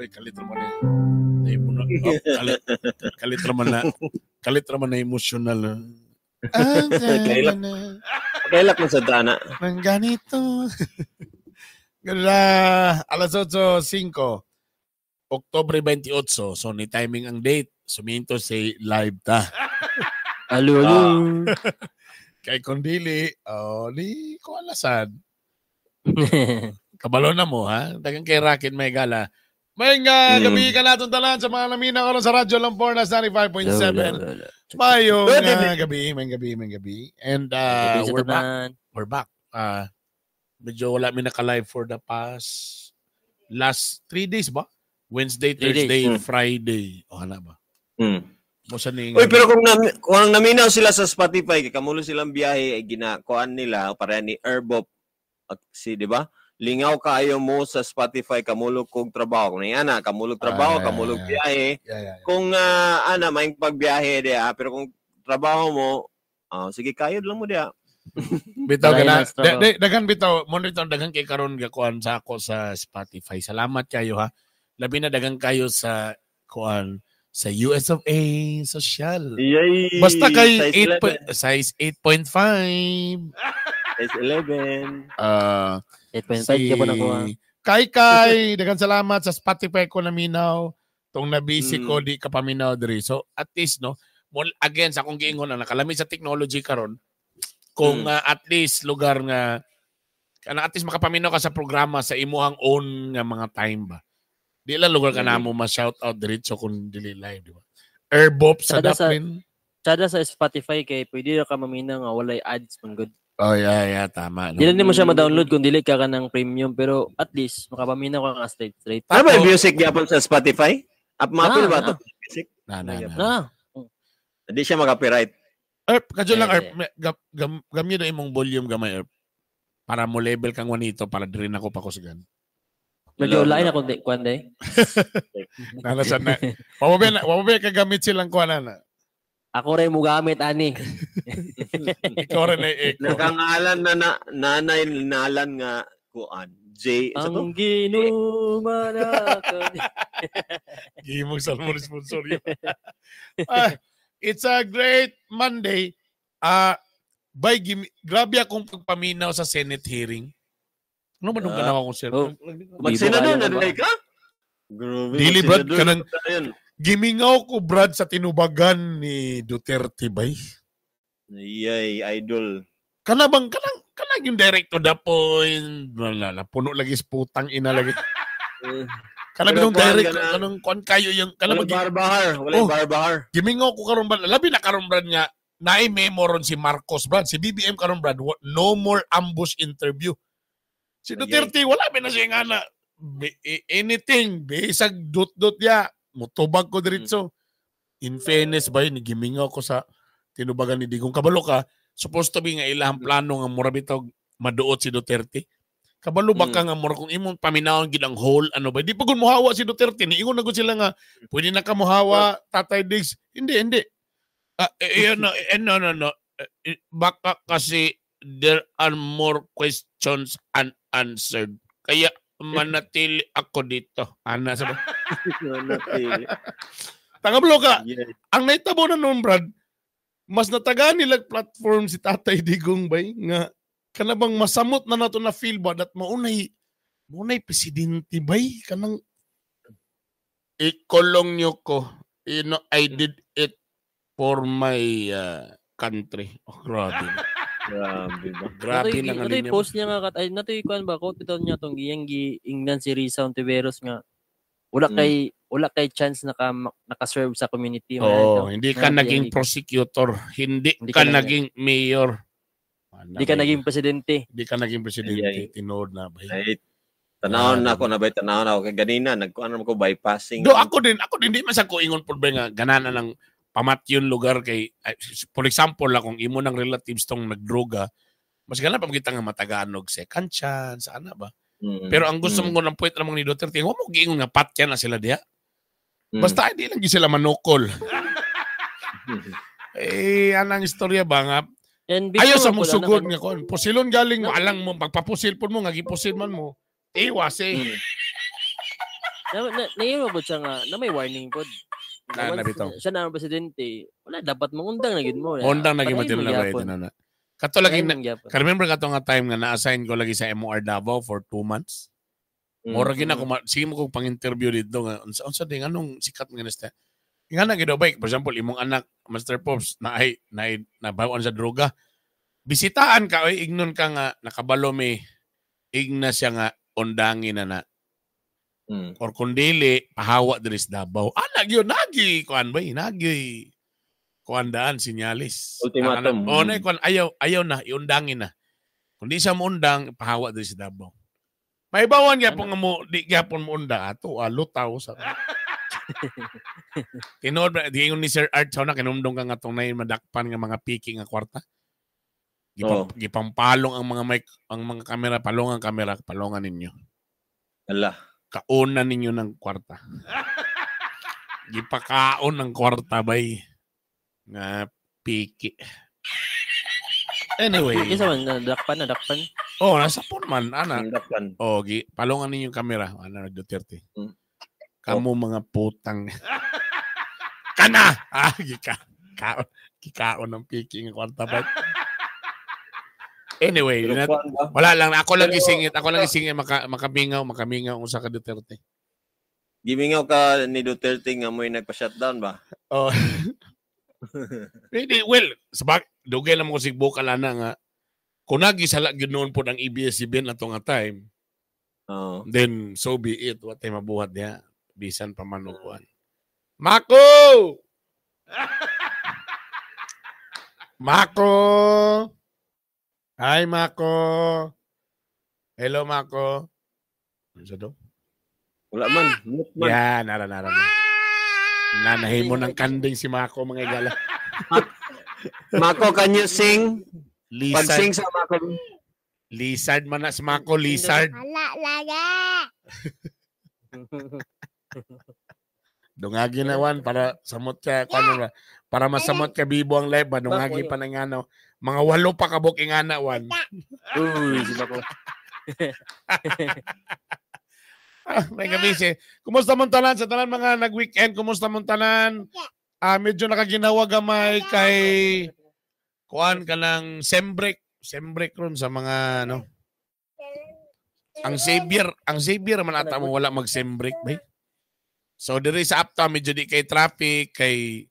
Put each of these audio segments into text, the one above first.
Oy, kalit raman eh. Oh, kalit raman na. Kalit raman na emotional. Kailak. Kailak mo sa dana. Nang ganito. Ganda, alas 8:05. Oktubre 28. So, ni timing ang date. Suminto say live ta. Alo, alo. Kay kung dili, oh, di ko alasan. Kabalo na mo, ha? Dagan kay Racket may gala. May nga gabi ka natong tanan sa mga namina karon sa Radyo Lampornas 95.7. Mayong gabi, may gabi, may gabi. And we're back. We're back. Medyo wala mi naka-live for the past last 3 days ba? Wednesday, Thursday, Friday. O, hala ba? Musa ni Uy, pero kung naminaw sila sa Spotify, kay kamulo silang biyahe, ay ginakuan nila para ni Erbop at si, di ba? Lingaw kaayo mo sa Spotify, kamulog kog trabaho. Kung ana, kamulog trabaho, kamulog biyahe. Yeah. Kung ana may pagbiyahe diya, pero kung trabaho mo, sige kayod lang mo diya. Bitaw kana. Daghan bitaw, mo nito daghan kay karon gakuan sa ako sa Spotify. Salamat kayo ha. Labi na daghan kayo sa kuan sa US of A social. Yay! Basta kay size 8.5. Size 11. 8.5 ka po na kuha. Kay Kai, daghan salamat sa Spotify ko naminaw. Tong nabisi ko di ka paminaw diri. So at least no, again sa akong giingon na nakalami sa technology karon. Kung at least lugar nga kana at least makapaminaw ka sa programa sa imuhang own nga mga time ba. Di lang lugar ka na mo ma-shout out diretso kung dili live, di ba? Airbop sa Dublin. Tsada sa Spotify kay pwede ka mamina nga walay ads man good. Oh yeah, tama. No? Dili nimo siya ma-download kung dili ka ng premium, pero at least makapamina ka nga straight. Ano ba music gyapon sa Spotify? App mapil ba to music? Na. Hindi siya maka-copyright. Erp, kadyo lang Erp, gamyo na imong volume gamay Erp. Para mo level kang wanito para diri na ko pakusgan. Medyo lain na kundi kuan day. Nalasan na. Wa ba kagamit silang kuan na. Ako rin mo gamit ani. Ikaw rin ay echo. Nakangalan na nanay nalan nga kuan. J ang ginumanakan. Gimong salmon sponsor yun. It's a great Monday. By grabe akong pagpaminaw sa Senate hearing. Ano ba nung ganawa akong sir? Oh, magsenador na dili ka? Grabe. Dili Brad, kanang gimingaw ko Brad sa tinubagan ni Duterte bay. Yay, idol. Kana bang kanang yung direct to the point. Wala na puno lagi sa putang ina lagi. Kana bitong direct kanang kuan kayo yung kana bang barbahar, wala barbahar. Gimingaw ko karon Brad, labi na karon Brad nga naay memo ron si Marcos Brad, si BBM karon Brad, no more ambush interview. Si Duterte, wala ba na siya nga na anything, bisag dut-dut ya, mutubag ko diretso. In fairness ba yun, gimingaw ko sa tinubagan ni Digong. Kabalo ka, supposed to be nga ilahang plano nga mura bitog maduot si Duterte. Kabalo ba ka nga mura kung imong paminawon gid ang whole, ano ba? Di pa gun muhawa si Duterte. Niingon na gud sila nga, pwede na ka muhawa, Tatay Diggs. Hindi. No. Baka kasi there are more questions unanswered. Kaya manatili ako dito. Ana sa ba? Manatili. Tangablo ka. Yeah. Ang naitabo na noon, Brad, mas nataga nila platform si Tatay Digong bay nga kana bang masamot na nato na feel ba that maunay presidente bay kanang ikulong niyo ko. You know, I did it for my country. Oh, grabe. Grabe ba? Grabe na nga ninyo. Post niya nga, ay, natoy kuan ba, quote bitaw niya tong giyang giingnan si Risa Ontiveros nga, wala kay chance naka-serve sa community. Oh, hindi ka naging prosecutor, hindi ka naging mayor. Hindi ka naging presidente. Hindi ka naging presidente, tinuod na ba? Tanawon na ako na ba, tanawon ako kay ganina, nagkuan ko bypassing. Do ako din, di man sa ko ingon pud ba nga ganana ng pamatyon lugar kay, for example, kung imo ng relatives tong nagdroga, mas gana pa kita nga matagaan og second chance, ana ba? Pero ang gusto mo ng point namang ni Duterte, wa mo giingon nga patyan na sila diha. Basta hindi lang sila manukol. Eh, anang istorya ba nga? Ayaw sa mong sugod nga kon. Pusilon galing mo, alang mo, pagpapusil po mo, nga gipusil man mo, iwas eh. Na po siya nga na may warning pod. Na, Once na bitaw. siya na ang presidente, wala dapat mangundang na gid mo. Undang na gid mo Padayon na ba gyapon. na. Kato lagi Padayon na, man gyapon. ka remember kato nga time nga na-assign ko lagi sa MOR Davao for 2 months. Mura gid na ko sige mo kog pang-interview dito nga unsa unsa ding anong sikat nga nesta. Nga na gid ba, for example imong anak Master Pops na ay na nabawan sa droga. Bisitaan ka oy ignon ka nga nakabalo mi igna siya nga undangin na na or kung dili pahawa diri sa Davao. Anak yun nagi kuan ba nagi kuan daan sinyalis. Ultimatum. Oh, na kuan ayaw ayaw na iundangin na. Kung di siya moundang pahawa diri sa Davao. May bawan gyapon nga mo di gyapon mo unda ato lutaw sa. Tinuod ba diingon ni Sir Art sa una kinumdong ka nga tong nay madakpan nga mga piki nga kwarta. Gipampalong ang mga mic, ang mga kamera, palong ang kamera, palongan ninyo. Ala. Kaonan ninyo ng kwarta. Gipakaon ng kwarta bay nga piki. Anyway, Kinsa man nadakpan nadakpan. oh nasa phone man ana. Dakpan. Oh, gi palongan ninyo yung kamera ana Duterte. Mm. Kamo mga putang. Kana. Ah, gika. Kaon, gikaon ng piki nga kwarta bay. Anyway, Pero kuan ba? wala lang ako lang Pero- gisingit, ako lang gisingit makamingaw, makamingaw usa ka Duterte. Gimingaw ka ni Duterte nga mo'y nagpa-shutdown ba? Oh. Hindi, well, sabag dugay lang mo sig bukal ana nga kung nagisala gyud noon pod ang ABS-CBN ato nga time, Oo. then so be it. Wa tay mabuhat diha bisan pa man og kuan. Mako! Mako! Hi Mako. Hello Mako. Ano sa do? Wala man. Mute man. Yan, nara nara. na. Nanahimo ng kanding si Mako mga igala. Mako, can you sing? Lizard. Pag-sing sa Mako. Lizard man na si Mako, lizard. Dungagi na wan para samot ka kuno ba? Para masamot ka bibo ang live ba dungagi pa ng ano. Mga 8 pa kabuk ingana wan. Uy, si Bako. Ah, may gabi si. Kumusta mong tanan sa tanan mga nag-weekend? Kumusta mong tanan? Ah, medyo nakaginawa gamay kay kuan ka ng sem break. Sem break ron sa mga ano. Ang Xavier man ata mo wala mag sem break ba? So diri sa Uptown medyo di kay traffic kay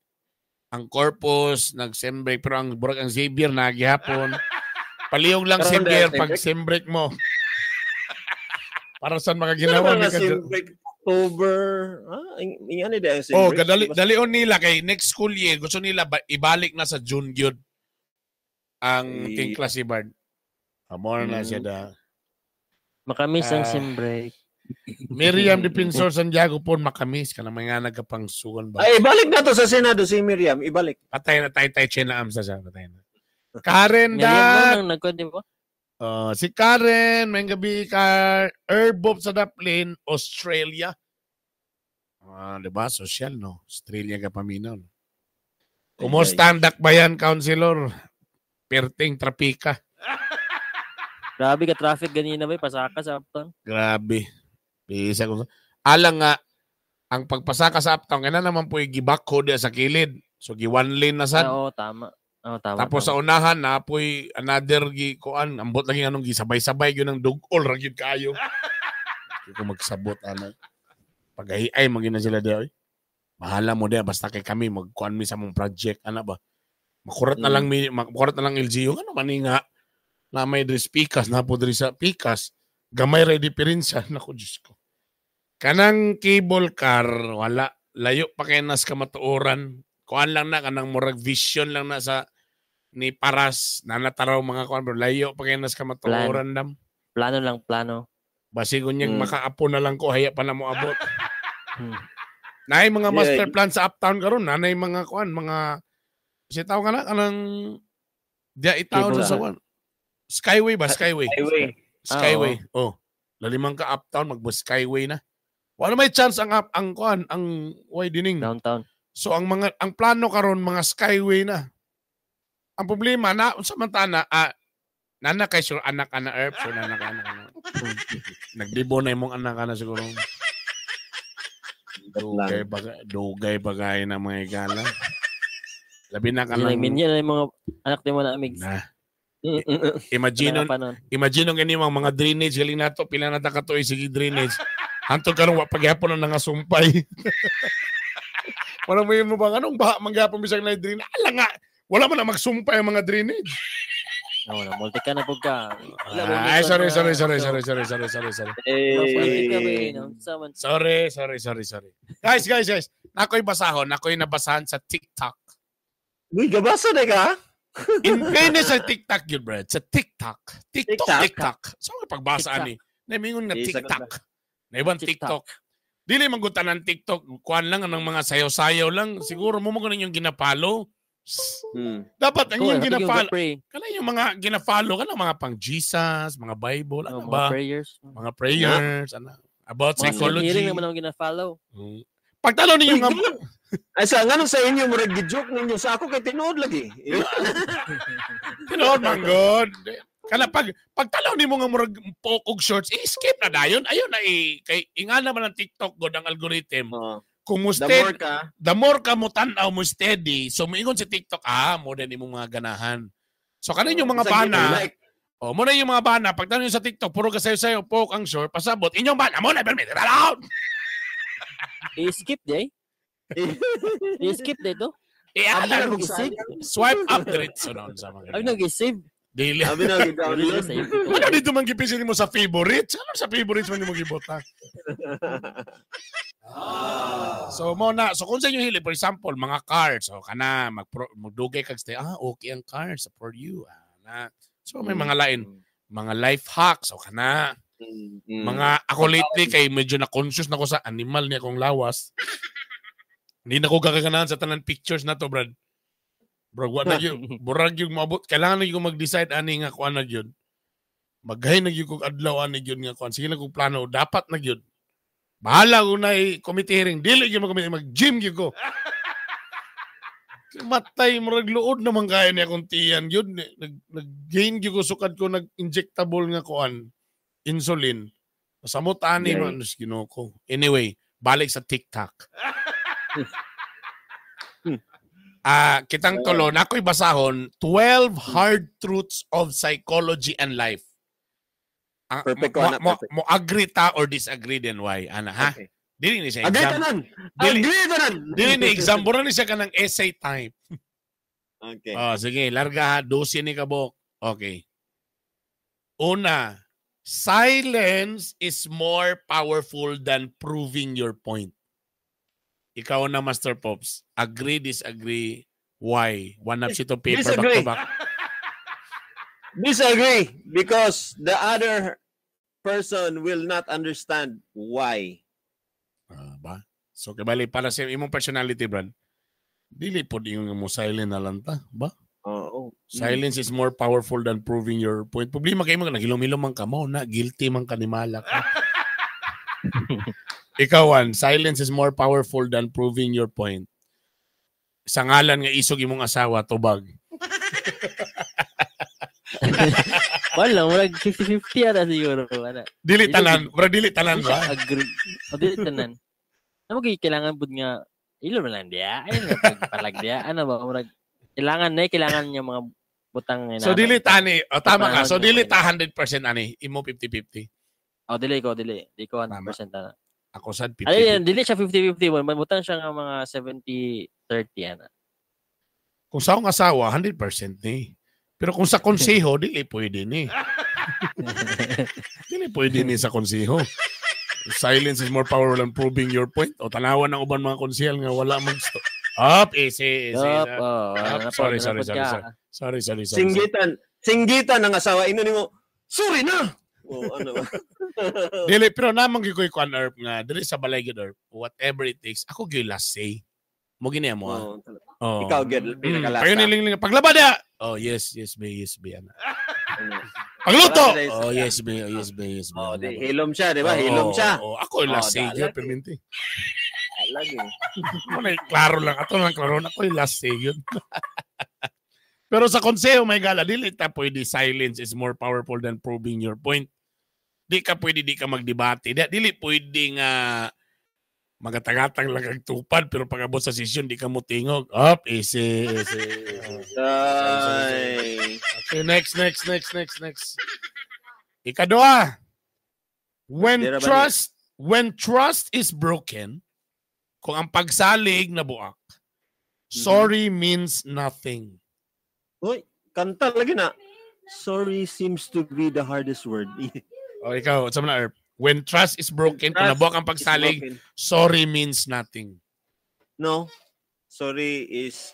ang Corpus nag sem break pero ang burag ang Xavier nagihapon. Palihog lang Karon Xavier dahil sem pag break? sem break mo. Para saan makaginawa Ano ni nga ka sem break? October. Ah, ing ano dahil sem Oh, break? gadali dalion nila kay next school year gusto nila ba, ibalik na sa June gyud ang Eh. ting class si Bard. Amor na siya da. Makamis ang Ah. sim break. Miriam Defensor Santiago po makamis ka na mga nagkapangsugan ba. Ay, ibalik na to sa Senado si Miriam. Ibalik. Patay na tay tay Chena Amsa siya patay na. Karen Miriam mo dat. nang nagkuan di ba? Oh, si Karen, may gabi ka Erbob sa Daplin, Australia. Ah, di ba? Social, no? Australia ka paminaw. No? Kumusta ang dakbayan, Counselor? Perting trapika. Grabe ka traffic ganina ba pasaka sa Uptown. Grabe. Bisa ko. Alang nga, ang pagpasaka sa Uptown, kaya na naman po gibakho diya sa kilid. So, gi one lane na sad. Ah, oo, tama. Oo, tama. Tapos sa tama. unahan, na po'y another gi kuan, ambot lagi anong gisabay-sabay gyud ang dugol ra gyud kaayo. Di ko magsabot ana. Pagahiay man gyud na sila diya. Oy. Bahala mo diya basta kay kami magkuan mi sa mong project ana ba. Makurat na lang mi makurat na lang LGU ano man ni nga na may diri pikas na po diri sa pikas gamay ra diferensya nako Diyos ko. Kanang cable car wala layo pa kay nas kamatuoran. Kuan lang na kanang murag vision lang na sa ni Paras na nataraw mga kuan pero layo pa kay nas kamatuoran dam. Plano lang, plano. Basig unyag makaapo na lang ko haya pa na mo abot. Naay mga master plan sa uptown karon, nanay mga kuan, mga si tawag ka na kanang diya itaon Cable sa car. kuan. Skyway ba? Skyway. Highway. Skyway. Oh. Lalimang ka uptown mag skyway na. Wala may chance ang up, ang kuan, ang widening. Downtown. So ang mga ang plano karon mga skyway na. Ang problema na unsa man ta na nana kay sure anak ana erp so nana ka anak ana. Nagdibo na imong anak ana siguro. Dugay baga, dugay bagay na mga igala. Labi na ka Sila lang. minyan na yung mga anak ni mo na amigs. Na. Imagine Imagine pa nun. Imagine ang ganyan mga drainage galing nato pila na ta katuig sige drainage. Hantod karon wa pagyapon ang nangasumpay. Wala mo yun mo bang anong baha mangyapon bisag na drainage? Ala nga, wala man na magsumpay ang mga drainage. Oo, na multi ka na pud ka. Wala, Ay, multi ka sorry, na- sorry, sorry, sorry, sorry, sorry, sorry, sorry. Multi ka ba Eh, eh, no? Sa man. Sorry, sorry, sorry, sorry. Guys, guys, guys. Ako'y basahon, ako'y nabasahan sa TikTok. Uy, gabasa na ka? In fairness sa TikTok yun, Brad. Sa TikTok. TikTok, TikTok. TikTok. Sa mga pagbasa TikTok. ani. Naimingon nga Isa ka TikTok. Naiban TikTok. TikTok. Dili man gud tanan TikTok. Kuan lang ang mga sayaw-sayaw lang. Siguro mo mo yung ginapalo. Dapat ang Ko, yung sabi ko, ginapalo. pray. Kana yung mga ginafalo kana mga pang Jesus, mga Bible, Oh, ano mga ba? prayers. Mga prayers, ano? About Mga psychology. hearing naman ang gina-follow. Pagtalo ninyo nga Ay, sa nga sa inyo, murag gi-joke ninyo sa ako kay tinuod lagi. Tinuod man god. Kana pag pagtalaw nimo nga murag poke og shorts, i-skip na dayon. Ayon na i kay inga naman ang TikTok god ang algorithm. Oh, Kung mo the more steady, ka, the more ka mo tan-aw mo steady, so moingon si TikTok, ah, mo din imong mga ganahan. So kanin yung mga bisag bana, like, oh, mo na yung mga bana, pagtanaw niyo sa TikTok, puro ka sayo-sayo, poke ang short, pasabot, inyong bana, mo na permit, out. I-skip day. I-skip day to. Eh, Abi na alam, kung I-save. swipe up diretso noon sa mga. Abi nag-save. Dili. Abi na gi-download. Save. Ano dito man gipisin mo sa favorites? Ano sa favorites man mo gibota? So mo na, so kung sa inyo hili, for example, mga cars, so kana magdugay kag stay, ah okay ang cars for you. Ah, na. So may mga lain, mga life hacks, so kana, mga ako lately kay medyo na conscious na ko sa animal niya akong lawas. Hindi na ko gaganahan sa tanan pictures na to, Brad. Bro, wa na gyud, burag yung maabot. Kailangan na gyud ko mag-decide ani nga kuan na gyud. Maghay na gyud kog adlaw ani gyud nga kuan. Sige na kog plano, dapat na gyud. Bahala ko na committee hearing. Dili gyud mag-committee, mag-gym gyud ko. Matay, murag luod naman kaya niya akong tiyan gyud. Nag-gain gyud ko sukad ko nag-injectable nga kuan insulin. Samot ani Yeah. man Ginoo ko. Anyway, balik sa TikTok. Ah, kitang tulo na ako'y basahon 12 hard truths of psychology and life. Ah, Perfect ko, mo, anak, mo, perfect. mo agree ta or disagree then why? Ana ha? Okay. Dili ni siya Agree exam. tanan. Dili, Agree tanan. dili ni exam bura ni siya kanang essay type. Okay. Oh, sige, larga ha, 12 ni kabok. Okay. Una, silence is more powerful than proving your point. Ikaw na, Master Pops. Agree, disagree, why? One up sheet of paper, back Disagree. to back. Disagree because the other person will not understand why. Ah, ba? So, kibali, para sa imong personality, Brad, dili po yung mo silent na lang ta, ba? Oo. Silence is more powerful than proving your point. Problema kayo mga nagilom-hilom man ka mo na guilty man ka ni malak. Ikaw, Juan, silence is more powerful than proving your point. Sa ngalan nga isog imong asawa, tubag. Wala, murag 50-50 ara siguro. Wala. Dili Dili- tanan, bro, dili tanan Di siya ba? agree. O dili tanan. Ano kay kailangan pud nga ilo man lang diya. Ayun nga pagpalag diya. Ano ba murag kailangan na eh, kailangan niya mga butang nga So dili tani, o tama ka. So Panahon dili nga ta 100% ani, imo 50-50. O dili ko dili. Di ko 100% ana. Ako sad Ano 50. yun, dili siya 50-50 mo. Mabutan siya nga mga 70-30 ana. Kung sa akong asawa, 100% ni. Pero kung sa konseho, dili pwede ni. Dili pwede ni sa konseho. Silence is more powerful than proving your point. O tanawan ng uban mga konsehal nga wala mag Up, easy, easy. Yup, oh, Up, ano sorry, na sorry, pod sorry, ka. sorry. Sorry, sorry, sorry. Singgitan, singgitan ang asawa ino nimo. Sorry na. Oh, ano ba? Dili, pero namang gyud ko'y kuan Erp nga diri sa balay gyud Erp, whatever it takes, ako gyud last say. Mo gini mo ah. Oh, Oh. Ikaw gyud pinakalasa. Payo niling paglaba da. Oh, yes, yes be, yes be ana. Ano. Pagluto. Wala na Oh, yes be, oh, yes be, yes be. Oh, di hilom siya, di ba? Hilom siya. Oh, ako yung last Oh, say dala. gyud perminti. Lagi. Mo na klaro lang ato lang klaro na ko yung last say yun. Pero sa konseho may gala dili ta pwede silence is more powerful than proving your point. Di ka pwede di ka magdebate. Di, dili pwede nga Magatagatang lang kag tupad pero pag abot sa session di ka mo tingog. Up, easy, easy, easy. Ay. Okay, next, next, next, next, next. Ikaduha. When Dira ba ni? trust is broken, kung ang pagsalig na buak, sorry means nothing. Uy, kanta lagi na. Sorry seems to be the hardest word. O ikaw, sa na, Erp? When trust is broken, kung Trust nabuak ang pagsalig, is broken. Sorry means nothing. No. Sorry is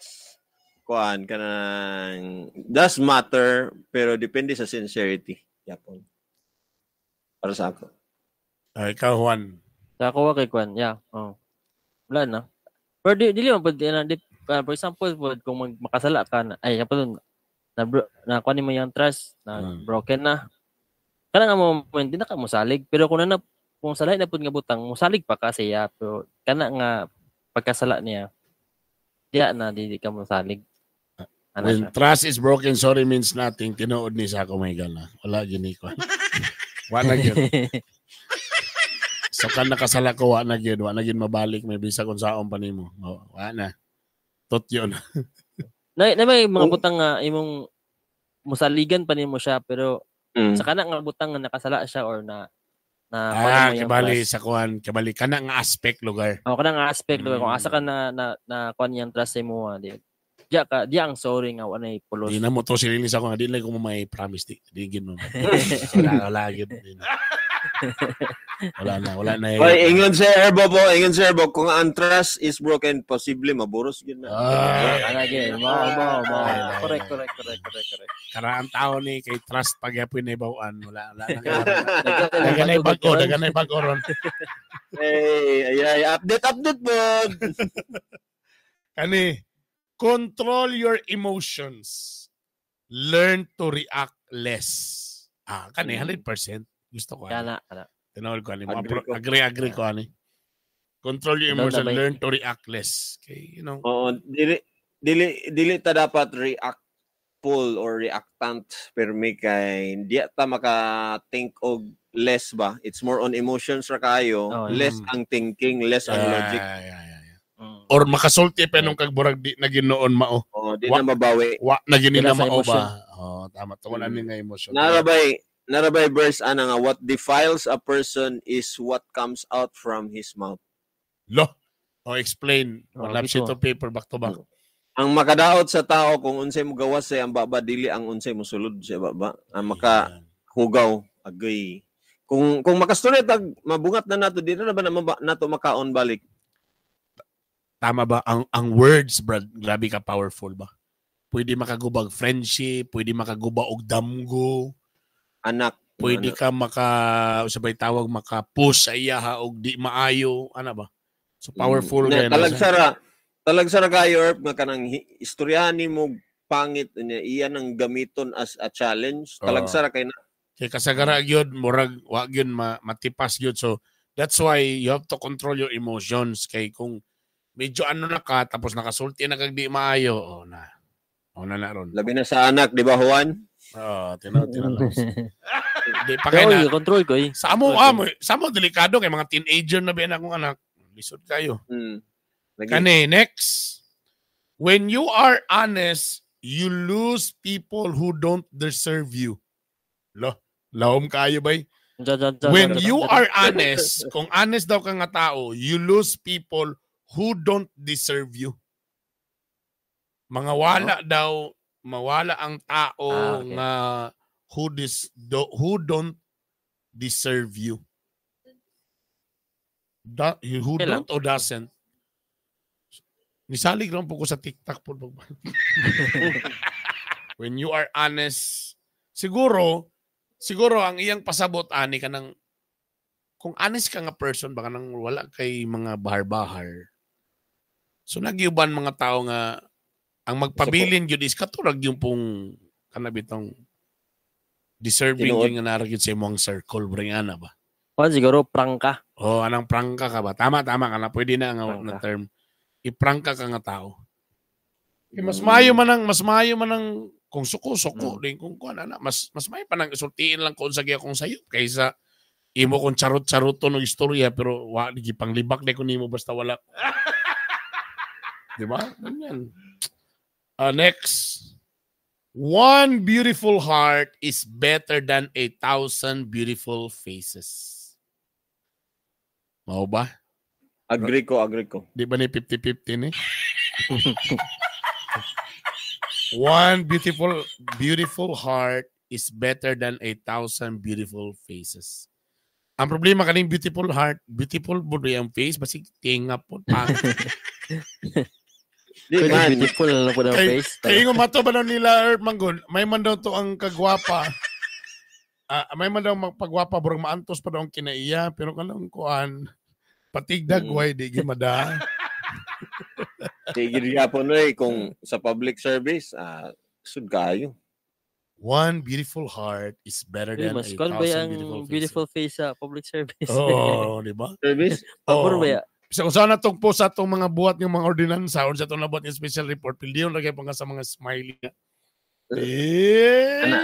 kuan kanang does matter pero depende sa sincerity. Yapon. Para sa ako. O, ikaw, Juan. Sa ako kay kwan, yeah. Oh. Wala na. Pero dili man pud na di, for example pod kung makasala ka na ay kapag na bro, na kuan nimo yung trust na broken na. Kana nga moment di na ka mosalig pero kung na kung salay na pud nga butang mosalig pa ka siya pero kana nga pagkasala niya diya na di ka mosalig. Ano When siya? trust is broken, sorry means nothing. Tinuod ni sa ako, may gala. Wala gini ko. Wala gyud. So kan nakasala ko, wa na gyud, wa na gyud mabalik, may bisa kung saon pa nimo. O, wa na. Totyo na. Na may mga butang nga imong mosaligan pa nimo siya pero sa kana nga butang nga nakasala siya or na na kuan Ah, mo yung kibali trust. sa kuan, kibali kana nga aspect lugar. O kana nga aspect lugar kung asa ka na na, na kuan yang trust sa imo di. Diya ka diya ang sorry nga wa nay pulos. Di na mo to silili sa ko nga di lang ko may promise di. Di gyud mo. Wala wala gyud. Di na. Wala na, wala na. Oy, ingon sa Erbo po, ingon sa Erbo, kung ang trust is broken, posible maburos gyud na. Ay, Ana gyud mo mo mo. Ay, ay, Correct, ay. correct, correct, correct, correct. Karaang tao ni kay trust pagyapon na ibawaan, wala wala na. Dagan Dagan na bago, dagan na bago ron. Hey, ay, ay, update, update po. Kani, control your emotions. Learn to react less. Ah, kani 100% gusto ko. Ani. Kana kana. Tinawag ko ani. Agree ko. Agree, agree ko ani. Control your Ano emotion, na ba- learn to react less. Okay. Oo, dili dili dili ta dapat reactful or reactant permi kay di ta maka-think og less ba. It's more on emotions ra kayo, Oo, less ang thinking, less ang logic. Yeah. Or makasulti pa nung kagburag di na ginoon mao. Oo, di na mabawi. Wa na gini na Dila sa mao emotion. ba? Oh, tama. Tungod ani nga emotion. Narabay verse ana nga what defiles a person is what comes out from his mouth. Lo. Oh, explain. Oh, Wala dito. sheet of paper back to back. Ang makadaot sa tao kung unsay mo gawas sa iyang baba dili ang unsay mo sulod sa baba. Ang maka hugaw agay. Kung makastorya tag mabungat na nato dito na ba na nato makaon balik. Tama ba ang words, Brad, grabe ka powerful ba? Pwede makagubag friendship, pwede makaguba og damgo, Anak. pwede Anak. ka maka sabay tawag maka-push sa iya ha og di maayo, ana ba? So powerful Na, kay na siya. Talagsara kayo Erp nga kanang istoryahan nimo pangit niya iyan ang gamiton as a challenge. Oo. Talagsara kay na. Kay kasagara gyud murag wa gyud matipas gyud. So that's why you have to control your emotions kay kung medyo ano na ka tapos nakasulti na kag di maayo, oh na. Oh na na ron. Labi na sa anak, di ba Juan? Oh, tinaw tinaw. Di pa kay na. Pero control ko eh. Sa amo amo, sa amo delikado kay mga teenager na biyan akong anak. Lisod kayo. Lagi. Kani next. When you are honest, you lose people who don't deserve you. Lo, lahom kayo bay. When you are honest, kung honest daw ka nga tao, you lose people who don't deserve you. Mga wala daw, mawala ang tao nga who don't deserve you. Who Okay lang. don't or doesn't. Nisalig lang po ko sa TikTok po. When you are honest, siguro, siguro ang iyang pasabot ani ka ng kung honest ka nga person baka nang wala kay mga bahar-bahar. So nagyuban mga tao nga ang magpabilin gyud is katurag yung pong kanabitong deserving Tinuod. gyud nga nara gyud sa imong circle bring ana ba. Kuan siguro prangka. Oh, anang prangka ka ba? Tama tama ka na pwede na ang na Prangka. term. Iprangka ka nga tao. Eh, mas maayo man ang kung suko suko din kung kuan ana mas mas maayo pa nang isultiin lang kung sa gyud kung sayo kaysa Imo kung charot-charot to ng istorya pero wa di panglibak na ko nimo basta wala. Di ba? Ganyan. Next. One beautiful heart is better than 1,000 beautiful faces. Mao ba? Agree ko, agree ko. Di ba ni 50-50 ni? One beautiful beautiful heart is better than 1,000 beautiful faces. Ang problema kaning beautiful heart, beautiful po ang face, basig tinga po. Di man. Beautiful na lang po ng face. Kaya nga mato ba daw nila, Earth Manggon, may man daw to ang kagwapa. May man daw magpagwapa, burang maantos pa daw ang kinaiya, pero kanang kuan, patigdag, way, di gimada. Sige gyapon oy kung sa public service, sud kayo. One beautiful heart is better than Mas a kuan ba thousand yung beautiful faces. beautiful face sa public service? Oo, di ba? Service? Pabor Oo. ba ya? Sa kung saan natong po sa atong mga buhat ng mga ordinansa or sa atong nabuhat ng special report, pildiyon lagay pa nga sa mga smiley. Eh. Ana.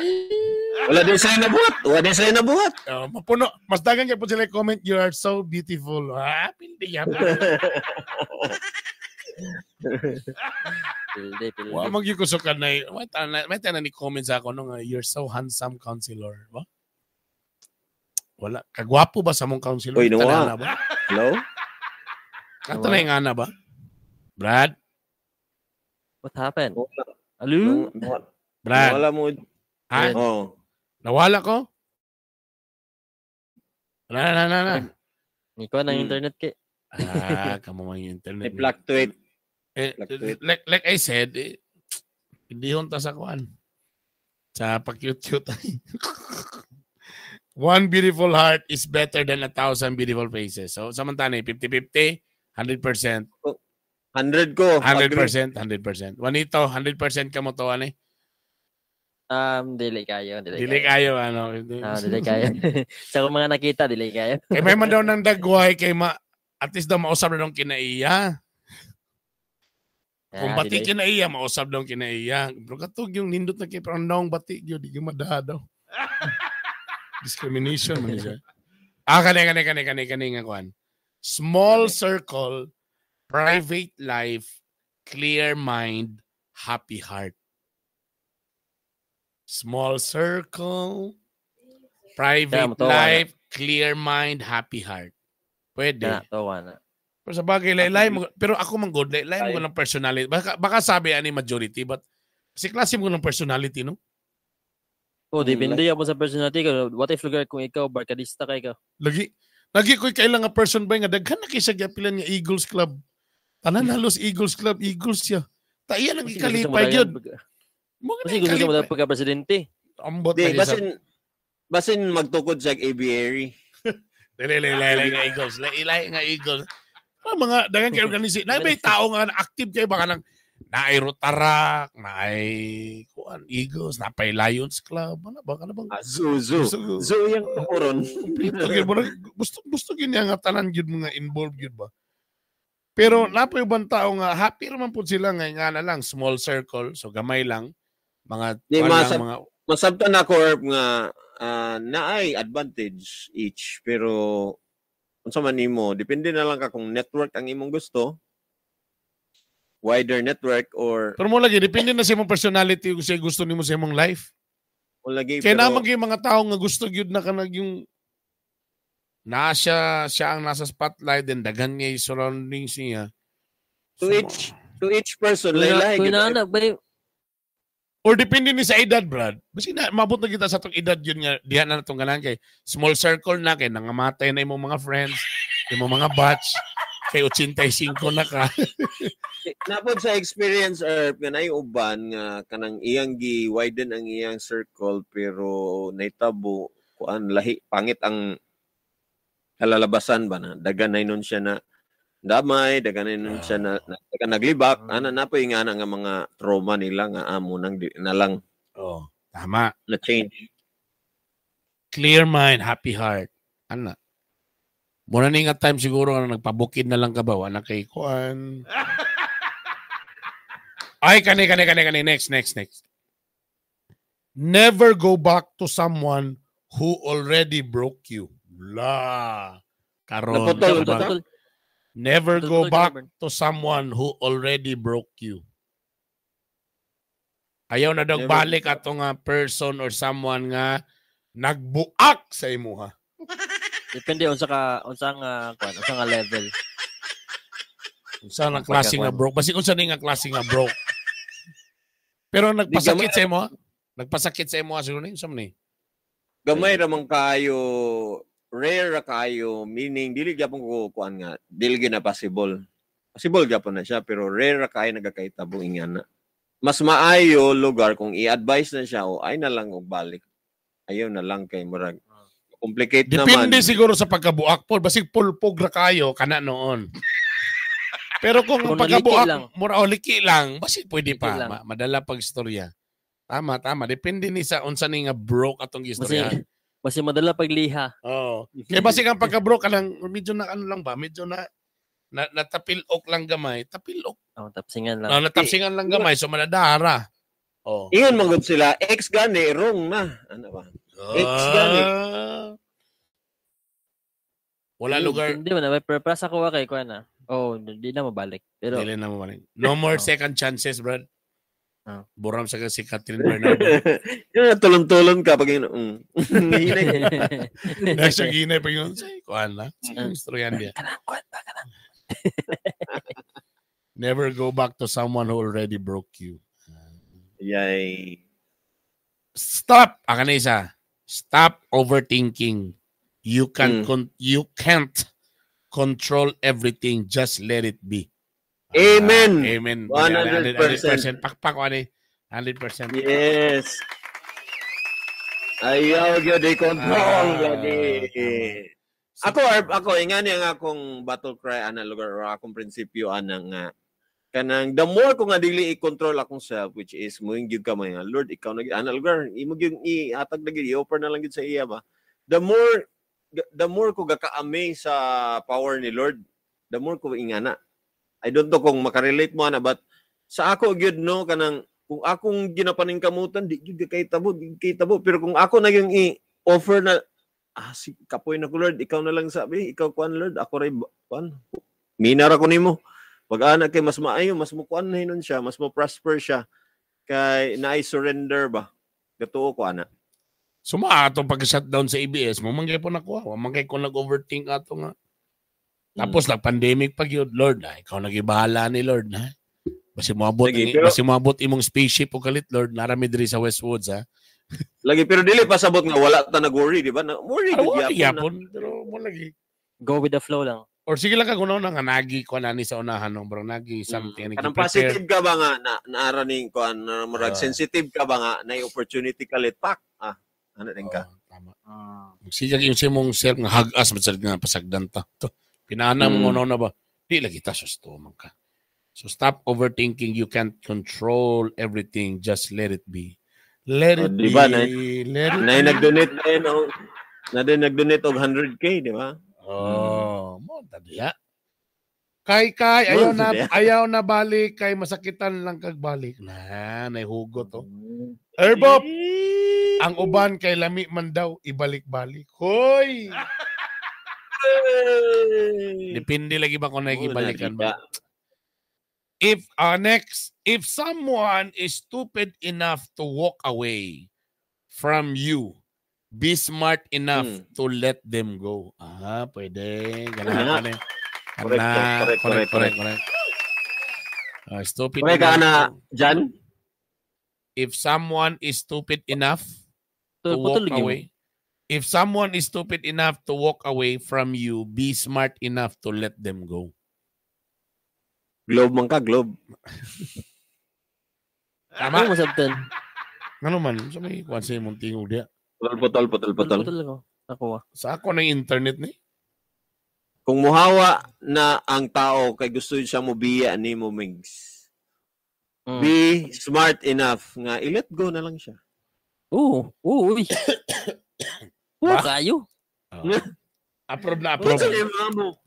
Wala din sila nabuhat. Wala din sila nabuhat. Oh, mapuno. Mas dagan kay po sila comment, "You are so beautiful." Ah, pildi yan. Pilde, pilde. Wa magyud ko sukad na may tanan ni comment sa ako no nga, "You're so handsome, counselor." Ba? Wala. Kagwapo ba sa mong counselor? Uy, nawa. Tanan na ba? Hello? Katanay nga na ba? Brad? What happened? Wala. Alo? Brad? Wala mo. Ha? Oh. Nawala ko? Na, na, na, na. Ni ko ng internet kay. Ah, kamo man yung internet. May fluctuate. Eh, fluctuate. like I said, eh, hindi hunta sa kuan. Sa pag-cute-cute. One beautiful heart is better than 1,000 beautiful faces. So, samantala, 50-50, 100%. 100 ko. 100%, 100%. Juanito, 100% ka mo to, ano eh? Dili kayo. Dili, Dili kayo. kayo, ano. Dili kayo. Sa akong mga nakita, dili kayo. Kay may man daw ng dagway, kay ma, at least daw mausap na daw kinaiya. Kung bati dili. kinaiya, mausap daw kinaiya. Pero katog yung nindot na kay, pero ang naong bati, yun, di yung madaha daw. Discrimination man siya. Ah, kani, kani, kani, kani, kani, nga kuan. Small circle, private life, clear mind, happy heart. Small circle, private Kaya, matuwa na. life, clear mind, happy heart. Pwede. Na, tawa na. Pero sa bagay, laylay mo, pero ako man good, laylay mo ng personality. Baka sabi ani majority, but kasi klase mo ng personality, no? Oh, depende yan po sa personality ko. What if lugar kung ikaw, barkadista kay ka? Lagi ko'y kailang nga person ba nga daghan na kay siya giapilan nga Eagles Club. Tanan halos Eagles Club, Eagles siya. Taiyan ang Kasi gusto mo ikalipay dagan gyud. Mo Kasi gusto mo dagan pagka-presidente. Ambot Di, lagi sa basin magtukod sa aviary. Dili, dili, laylay nga Eagles, laylay nga Eagles. Ah, mga daghan kay organization. Na may tao nga active kay baka nang naay Rotaract, naay kuan Eagles, napay Lions Club, ano ba kana bang Zoo, zoo. Gusto- Zoo yung tukuron. Kompleto gyud mo gusto gyud niya nga tanan gyud mga involved gyud ba. Pero napoy ubang tao nga happy ra man pud sila nga na lang small circle, so gamay lang mga Di, kuan lang, mga masabtan ako Herb nga naay advantage each pero unsa man nimo depende na lang ka kung network ang imong gusto, wider network or Pero mo lagi depende na sa imong personality kung sa gusto nimo sa imong life. kung lagi Kaya pero naman gyud mga tao nga gusto gyud na kanag yung na siya ang nasa spotlight then daghan niya yung surroundings niya. To each person Kuya laylay kuya gyud. na anak, ba Or depende ni sa edad, Brad. Basta na, mabot na kita sa atong edad yun nga, diha na natong ganahan kay small circle na, kay nangamatay na imong mga friends, imong mga batch, kay 85 na ka. Napod sa experience Herb nga naay uban nga kanang iyang gi widen ang iyang circle pero naitabo kuan lahi pangit ang kalalabasan ba na dagan na nun siya na damay, dagan na nun siya na dagan naglibak, ana na po yung ana nga mga trauma nila nga amo nang di, na lang Oh, tama. na change. Clear mind, happy heart. Ana. Muna ni nga time siguro nga nagpabukid na lang ka ba? Wala kay kuan. Ay, kani, kani, kani, kani. Next, next, next. Never go back to someone who already broke you. La. Karon. Naputol, diba? Putol. Never go Putol ka, back Bern. to someone who already broke you. Ayaw na daw Never- balik ato nga person or someone nga nagbuak sa imuha. Depende unsa ka unsa nga kuan, unsa nga level. Unsa nga Ang klase nga pagkakuan. broke? Basig unsa ni nga klase nga broke. Pero nagpasakit sa imo, nagpasakit sa imo siguro ni unsa man ni? Gamay ra man kaayo, rare ra kaayo, meaning dili gyapon ko kuan nga, dili gyud na possible. Possible gyapon na siya pero rare ra kaayo nagakaitabo ingana. Mas maayo lugar kung i-advise na siya o ay na lang og balik. Ayaw na lang kay murag complicate naman. Depende siguro sa pagkabuak po. Basig pulpog ra kayo kana noon. Pero kung ang Kung naliki pagkabuak lang. mura o liki lang, basig pwede Liki pa lang. madala pag istorya. Tama, tama. Depende ni sa unsa ni nga broke atong istorya. Basi basi madala pagliha. Oo. Kaya basig ang pagka-broke ka lang, medyo na ano lang ba, medyo na na natapilok lang gamay, tapilok. Oh, tapsingan lang. No, natapsingan lang gamay, so manadara. Oh. Ingon man gud sila, ex gani wrong na. Ano ba? Ex gani. Ah. Wala lugar. Hindi man na pero para sa kuha kay kuan na. Oh, di na mabalik. Pero Dili na mabalik. No more Oh. second chances, brad. Oh. Buram sa si Catherine Bernardo. Yun na tulon-tulon ka pag yun. Hinay. Nasa ginay pa yun. Say, kuan na. Sige, istoryahan niya. Kanang kuan ba kanang. Never go back to someone who already broke you. Yay. Stop. Aka na isa. Stop overthinking. You can you can't control everything. Just let it be. Amen. Ah, amen. 100%. 100%. Pakpak ko ani. 100%. Yes. Ayaw gyud i-control Ah, gani. tama. Ako Arb, ako ingani ang akong battle cry ana lugar or akong prinsipyo ana nga kanang the more ko nga dili i-control akong self, which is mo gyud ka mo nga Lord, ikaw na gyud ana lugar, imo gyud ihatag na gyud, i-offer na lang gyud sa iya ba, the more ko gaka-amaze sa power ni Lord, the more ko ingana. I don't know kung makarelate mo ana, but sa ako gyud no, kanang kung akong ginapaningkamutan, di gyud kahitabo, di kahitabo, pero kung ako na yung i-offer na, ah, si kapoy na ko Lord, ikaw na lang sabi, ikaw kuan Lord, ako ray kuan. Minara ko nimo. Pag ana kay mas maayo, mas mo kuan na hinon siya, mas mo prosper siya kay naay surrender ba. Gatuo ko ana. Suma atong pag-shutdown sa ABS, mo man po nakuha. Wa man kay ko nag-overthink ato nga. Tapos nag-pandemic pag yun, Lord, na ikaw nagibahala ni Lord na. Basi moabot Lagi, ang- pero- basi moabot imong spaceship o kalit Lord, narami diri sa Westwoods ha. Lagi pero dili pasabot nga wala ta nag-worry, di ba? Na, worry Ay, gud wala gyapon na. gyapon, pero mo lagi. Go with the flow lang. Or sige lang ka kuno na nga nagi ko nani sa unahan no, bro, nagi something mm. Kanang positive ka ba nga na naara ning kuan na murag Ah. sensitive ka ba nga na opportunity kalit pak. Ah, ano din ka? Tama. Sige yung sa imong self nga hagas man sad nga pasagdan ta. To. Pinaana mo ngono na ba? Di lagi ta susto man ka. So stop overthinking. You can't control everything. Just let it be. Let Oh, it di ba, be. Let it Nay be. nag-donate na yun, oh. Na din nag-donate og 100K, di ba? Oh, mo tadiya. Kay kay ayaw Mo, na tadiya. ayaw na balik kay masakitan lang kag balik. Na nay hugot oh. Herbop, ang uban kay lami man daw ibalik-balik. Hoy! Depende lagi ba kung nakikibalikan ba? If next, if someone is stupid enough to walk away from you, be smart enough to let them go. Ah, pwede. Ganahan Ano? ka na. Correct, Kana, correct, correct, correct, correct, correct. Ah, stupid Correct ka enough. na, Jan? If someone is stupid enough to So, walk putol lagi mo. away, if someone is stupid enough to walk away from you, be smart enough to let them go. Globe man ka, globe. Tama? Ano masabtan? Ano man? Sa may kuwan sa imong tingog diya. Putol, putol, putol, putol. Putol ko. Ako ah. Sa ako ng internet ni. Kung muhawa na ang tao kay gusto siya mobiya ni mo Migs. Be smart enough nga i-let go na lang siya. Oo, oo, uy. Oo, Ba? kayo. Oh. Approve na approve. Unsa ni mo?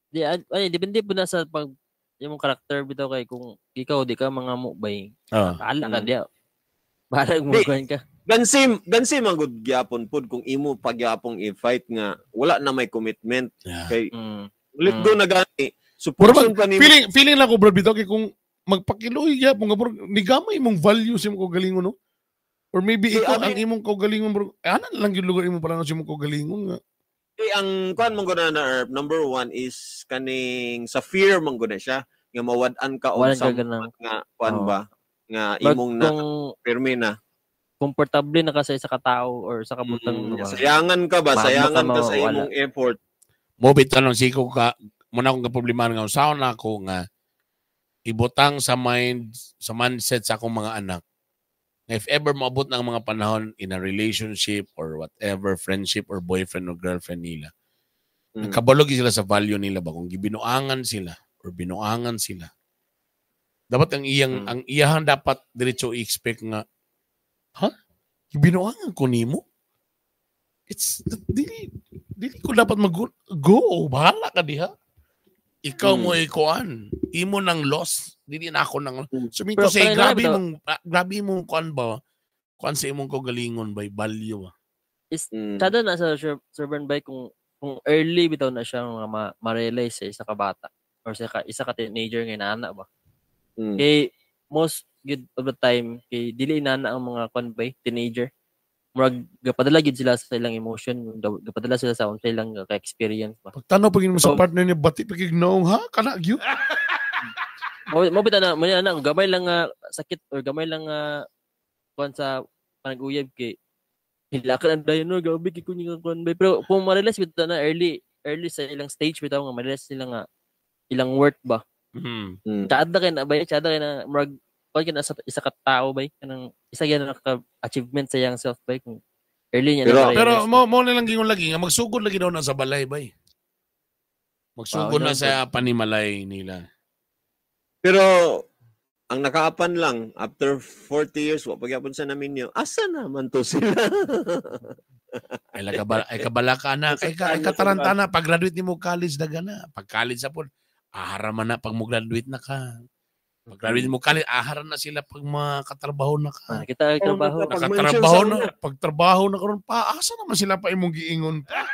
Di, ay, depende po na sa pag yung karakter bitaw kay kung ikaw di ka mga mubay. Ah. Bahala ka diya. Bahala mo Di. kuan ka. Gansi man gud gyapon pud kung imo pagyapong i-fight nga wala na may commitment kay let go na gani. Support pa nimo. Feeling lang ko bro bitaw kay kung magpakiluoy gyapon nga bro nigamay imong value sa imong kaugalingon, no? Or maybe ikaw ang imong kaugalingon bro. Eh, ana lang gyud lugar imong pala sa imong kaugalingon nga. Kay ang kuan man gud na Erp, number one is kaning sa fear man gud na siya nga mawad-an ka og nga kuan ba nga imong na pirmi na komportable na ka sa isa ka tao or sa kabutang sayangan ka ba, sayangan ka sa imong effort. Mo bitaw nang siko ka muna akong kaproblema nga usaon na ako nga ibutang sa mind, sa mindset sa akong mga anak. If ever maabot ng mga panahon in a relationship or whatever, friendship or boyfriend or girlfriend nila, nakabalog sila sa value nila ba? Kung gibinuangan sila or binuangan sila, dapat ang iyang ang iyahan dapat diretso i-expect nga, ha? Gibinuangan ko nimo? It's dili ko dapat mag-go. Bahala ka diha. Ikaw mo ikuan. Imo nang loss. Dili na ako nang so minto say grabe mong kuan ba? Kuan sa imong kaugalingon by value. Is sada na sa servant by kung early bitaw na siya nga ma-realize sa isa ka bata or sa isa ka teenager nga inaana ba. Kay most good of the time kay dili inana ang mga kuan bay teenager. Murag gapadala gid sila sa ilang emotion, gapadala sila sa ilang ka-experience ba. Pagtanaw pag mo sa partner niya bati pag ignoong ha kana gyud. Mo bitaw na mo na gamay lang nga sakit or gamay lang nga kuan sa panag-uyab kay hilakan ang dayon no gabi kay kunya kuan bay. Pero kung ma-realize bitaw na early sa ilang stage bitaw nga ma-realize nila nga ilang worth ba. Tsada kay na bay, tsada kay na murag kuan kay sa isa ka tao bay kanang isa gyud na ka-achievement sa iyang self bay kung early niya na. Pero mo na lang gingon lagi nga magsugod lagi daw na sa balay bay. Magsugod na sa panimalay nila. Pero ang nakaapan lang after 40 years wa pagyapon sa naminyo. Asa naman to sila? Ay kabala ka na, ay kataranta na pag graduate nimo college daga na. Pag college sa pod, ahara man na pag mo graduate na ka. Pag graduate mo college, ahara na sila pag makatrabaho na ka. Kita trabaho. Nakatrabaho na, pagtrabaho na karon pa, asa naman sila pa imong giingon pa.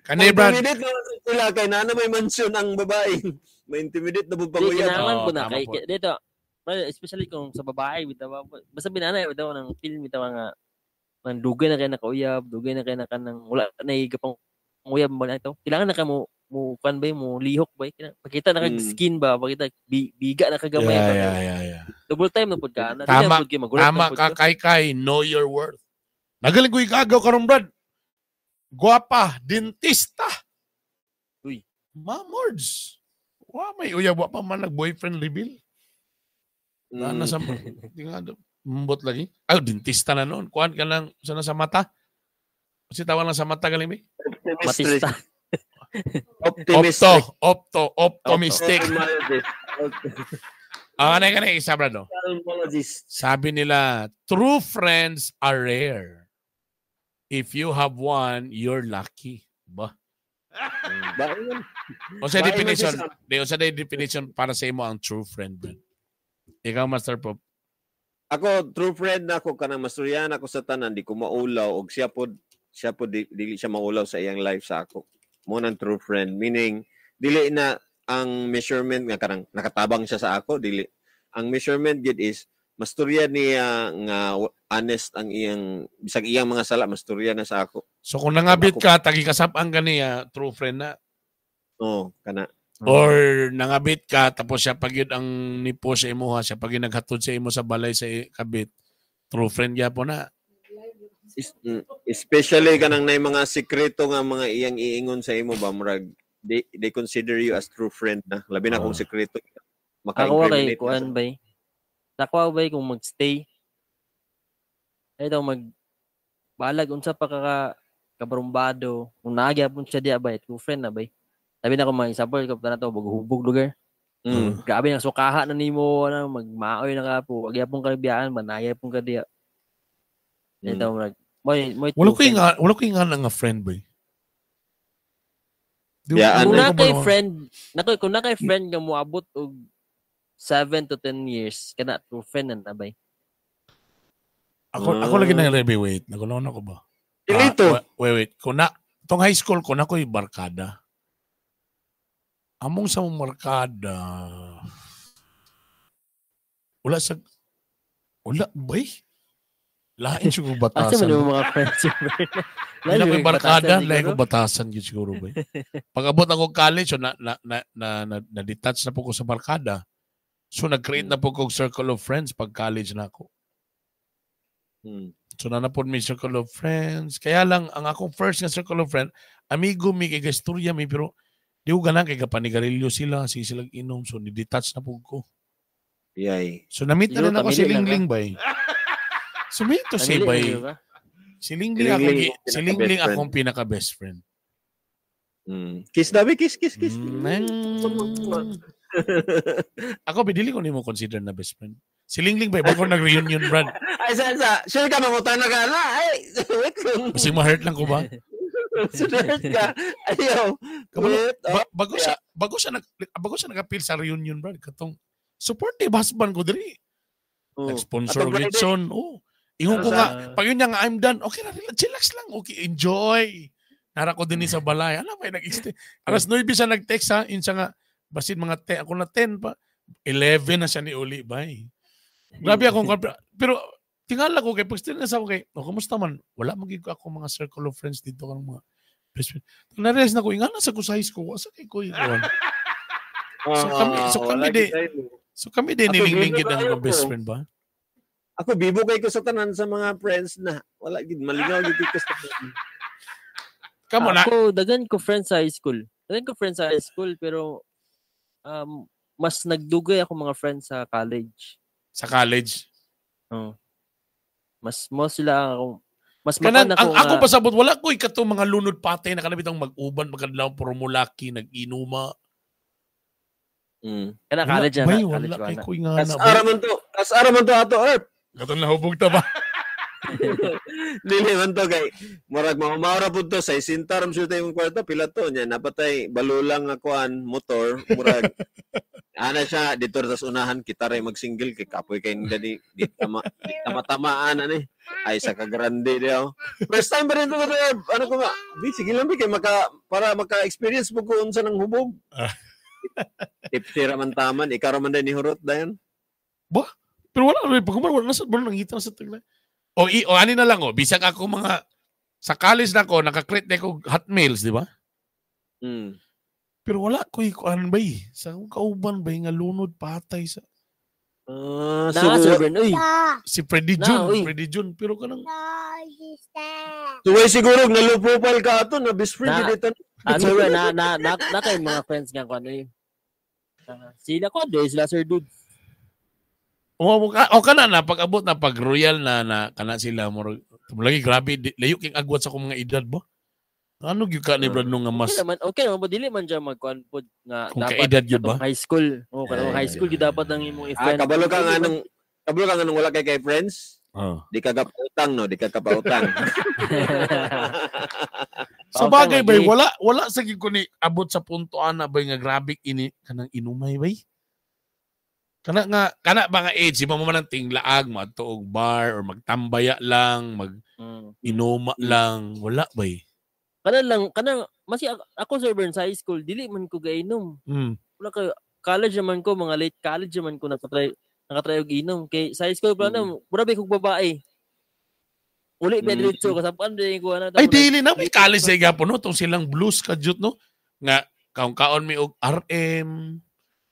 Kani Brad, intimidate na sila kay nana may mansion ang babae. May intimidate na pud panguyab. Kinahanglan po na kay dito. Especially kung sa babae bitaw basta binanay bitaw ng film bitaw nga man dugay na kay nakauyab, dugay na kay na kanang wala na igapang uyab mo na ito. Kailangan na ka mo kuan bay mo lihok bay. Pakita na kag skin ba, pakita biga na kagamay. Yeah. Double time na pud ka. Tama, tama ka kay know your worth. Nagaling ko ikagaw karon Brad. Guwapa, dentista. Uy, mamords. Wa may uyab wa pa man nag-boyfriend reveal. Na sa tingado mbot lagi. Ay, dentista na noon. Kuan ka lang sana sa mata. Kasi tawag lang sa mata galing may. Matista. Optimistic. Optimistic. Ah, ano ka isa brad, no? Sabi nila, true friends are rare. If you have one, you're lucky. Ba? O sa definition, sa definition para sa imo ang true friend, brad. Ikaw, Master Pop. Ako, true friend na ako kanang masturyan ako sa tanan, di ko maulaw og siya pod dili siya maulaw sa iyang life sa ako. Mo nang true friend, meaning dili na ang measurement nga kanang nakatabang siya sa ako, dili. Ang measurement gid is masturya niya nga honest ang iyang bisag iyang mga sala masturya na sa ako. So kung nangabit ka tagi kasap-an ka niya, true friend na. Oo, kana. Or nangabit ka tapos siya pagyud ang nipo sa imuha, siya pagyud naghatod sa imo sa balay sa kabit, true friend gyapon na. Especially kanang nay mga sikreto nga mga iyang iingon sa imo ba murag they consider you as true friend na. Labi na kung sikreto maka-incriminate. Ako kay kuan bay. Ako bay kung magstay. Ay daw mag balag unsa pa ka kabarumbado kung nagyapon siya diya bay, true friend na bay. Sabi na ko mga example ko na to hubog lugar. Grabe nang sukaha na nimo ano magmaoy na ka po. Agyapon ka biyaan ba nagyapon ka diya. Ito murag moy wala ko nga nga friend boy. Kung na kay friend, kung na kay friend nga moabot og 7 to 10 years kana true friend na bay. Ako lagi nang rebi, wait. Nagulaw na ko ba? Dilito. Wait. Kung na, tong high school ko na ko'y barkada. Among sa mong barkada, wala bay? Lain siguro Asa batasan. man yung mga friends, Sir Bern? Lain ko yung barkada, batasan lain ko siguro. batasan gyud siguro bay. Pag abot ako college, so na detach na po ko sa barkada. So nag-create na po ko og circle of friends pag college na ako. So nanapod mi circle of friends. Kaya lang ang akong first nga circle of friends, amigo mi kay gasturya mi pero di ko ganang kay kapanigarilyo sila, sige sila inom so ni-detach na po ko. Yay. So na-meet na Siguro rin ako si tamili lang, Lingling bay. So may to say Tamili bay, na yun ba? si Lingling ako Lingling ang si Lingling pinaka-best akong pinaka-best friend. Kiss dabi, kiss, kiss, kiss. Ako bidili ko nimo consider na best friend. Si Lingling bay bago nag-reunion brad. Ay, sa, sure ka, mangutan na ka na. Ay, wait lang. Kasi ma-hurt lang ko ba? Sure ka. Ayaw. Kabalo, Wait, oh. bago siya nag-appeal sa reunion brad katong supportive husband ko diri. Oh. Nag-sponsor Atong og litson. Oh. Ingon ko nga, pag yun niya nga, I'm done. Okay na, relax, chillax lang. Okay, enjoy. Nara ko din sa balay. Alam ba, nag-extend. Alas 9 siya nag-text ha. Yun siya nga, basin mga 10, ako na 10 pa. 11 na siya ni uli, bye. Grabe akong, pero tingala ko kay, pag still na sa ako kay, oh, kumusta man? Wala magiging ko ako mga circle of friends dito kanang mga best friend. Na-realize na ko, ingana sa ko sa high school, asa kay ko yun. So kami din Ako, nilingling bibo gid ang kayo mga best ko. friend ba? Ako, bibo kay ko sa tanan sa mga friends na wala gid malingaw gid ko sa tanan. Kamo na. Ako, dagan ko friends sa high school. Dagan ko friends sa high school, pero mas nagdugay ako mga friends sa college. Sa college. Oh. Mas mo sila ako. Mas Kanang, makan ako ang ako nga- pasabot, wala ko'y katong mga lunod patay na kanabitang mag-uban, magkadlaw, puro mulaki, nag-inuma. Kana college na. Bay, College wala ko kay na. ko'y nga Kas na. ara man to, kas ara man to ato Erp. Katong nahubog ta ba? Dili man to kay murag maura pud to sa isinta ram siya tayong kwarta pila to nya napatay balulang nga kuan motor murag ana siya dito sa unahan kita ray magsingle kay kapoy kay nila di di tama di tama-tamaan ani ay sa kagrande diaw. First time ba rin to Erp? Ano ko ba? Di sige lang bi kay maka para maka-experience mo ko unsa nang hubog. Tipsy ra man taman ikaw ra man day ni hurot dayon. Pero wala rin, pag wala nasa wala nangita sa tagla. O, o ani na lang o, bisag ako mga sa college na ko, naka-create na ko hotmails, di ba? Pero wala ko ikuan bay. Sa akong kauban bay nga lunod patay sa Na, So, Sir Bern, uy. si Freddy Na, June, uy. Freddy June, pero kanang Tuway siguro na low profile ka ato na best friend Na. dito. Ano ba na kay mga friends nga ko ano eh. Sila ko do sila Sir Dude. O kana na pag abot na pag royal na na kana sila mo lagi grabe di, layo king agwat sa akong mga edad ba. Ano gyud ka ni Brad nung nga mas Okay naman dili man dyan magkuan pod nga kung dapat kaedad yun ba? katong high school. Oh, kanang high school gyud dapat ang imong i-friend. Kabalo ka nga nung wala kay friends? Oh. Di ka kapautang no, di ka kapautang. Sa Pautang bagay bay lagi. wala sa gyud ko ni abot sa punto ana bay nga grabe ini kanang inumay bay. Kana nga kana ba nga age di ba mo man ang tinglaag moadto og bar or magtambaya lang, mag inuma lang, wala bay. Kana lang kana masi ako Sir Bern sa high school dili man ko gainom. Wala ka college naman ko mga late college naman ko nakatry og inom kay sa high school pa na mura ba kog babae. Uli ba diretso kasapan din ko ana. Ay dili na may college sa gapon no tong silang blues kadyot no nga kaon-kaon mi og RM.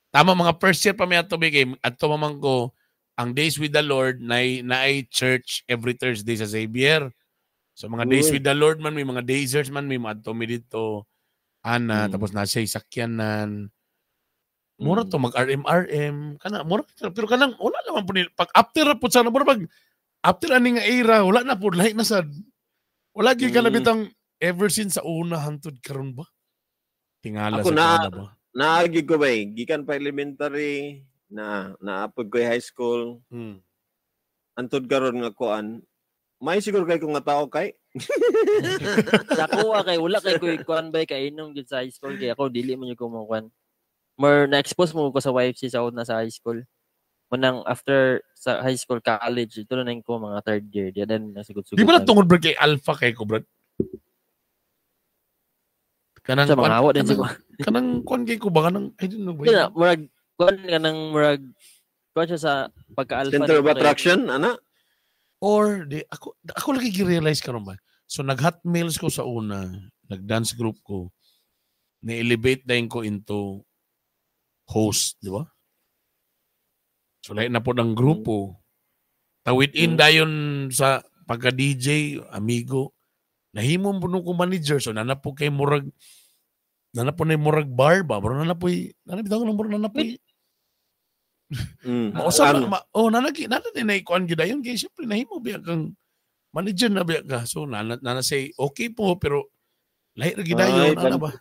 Tama mga first year pa mi ato bi kay adto man ko ang Days with the Lord naay church every Thursday sa Xavier. So mga Days Uy. with the Lord man may mga daysers man may maadto mi dito. Ana tapos na siya sakyanan. Mura to mag RM RM kana mura pero kanang wala naman po ni pag after ra pud sana mura pag after ani nga era wala na pud lahi na sad. Wala gyud ka bitang ever since sa una hantod karon ba? Tingala Ako sa na- kana ba? Naagi ko ba eh, gikan pa elementary na naapod ko high school. Antod karon nga kuan. May siguro kay kung nga tao kay. Sa ako kay wala kay koy kuan bay kay inom gyud sa high school kay ako dili man gyud ko mo kuan. More na-expose mo ko sa YFC sa una sa high school. Munang after sa high school, college, ito na ko mga third year. Di then nasugod-sugod. Di ba na tungod brad kay alpha kay ko, brad? Kanang Sa mga hawa din siguro. Kanang kuan kay ko ba kanang, I don't know ba. Di na, murag kuan kanang murag kuan siya sa pagka-alpha. Center of attraction, ana? Or di ako lagi gi-realize karon ba. So nag-hot meals ko sa una, nag-dance group ko. Ni-elevate na ko into host, di ba? So lahi na po ng grupo. Tawid in dayon sa pagka-DJ, amigo. Nahimo po nung ko manager. So nana po kay murag, nana po na murag bar ba? Bro, nana po, nana bitaw ng murag, nana po. Mausap Ano? na, oh, nana, nana din na ikuan gyud dayon. Kaya siyempre, nahimo biya kang manager na biya ka. So nana say, okay po, pero lahi ra gyud dayon, Ay, ana ba?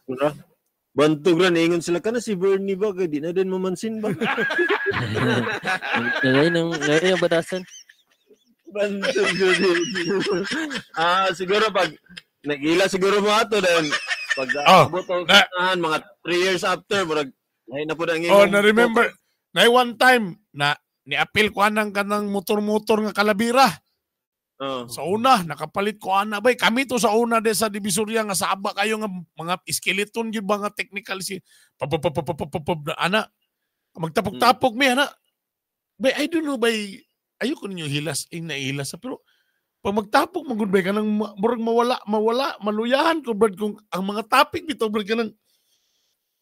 Bantog ra niingon sila kana si Bernie ba kay di na din mamansin ba? Nalay nang nalay yung batasan. Bantog gyud. Siguro pag nagila siguro mo ato then pag abot og mga 3 years after murag lahi na pud ang Oh, na remember na one time na ni-appeal ko anang kanang motor-motor nga kalabira. Sa una, nakapalit ko ana bay. Kami to sa una de sa Divisoria nga saba kayo nga mga skeleton gyud ba nga technical si pap na ana. Magtapok-tapok mi ana. Bay, I don't know bay, ayoko ninyo hilas, ing naihilas pero pag magtapok man gud bay kanang murag mawala maluyahan ko brad kung ang mga topic bitaw brad kanang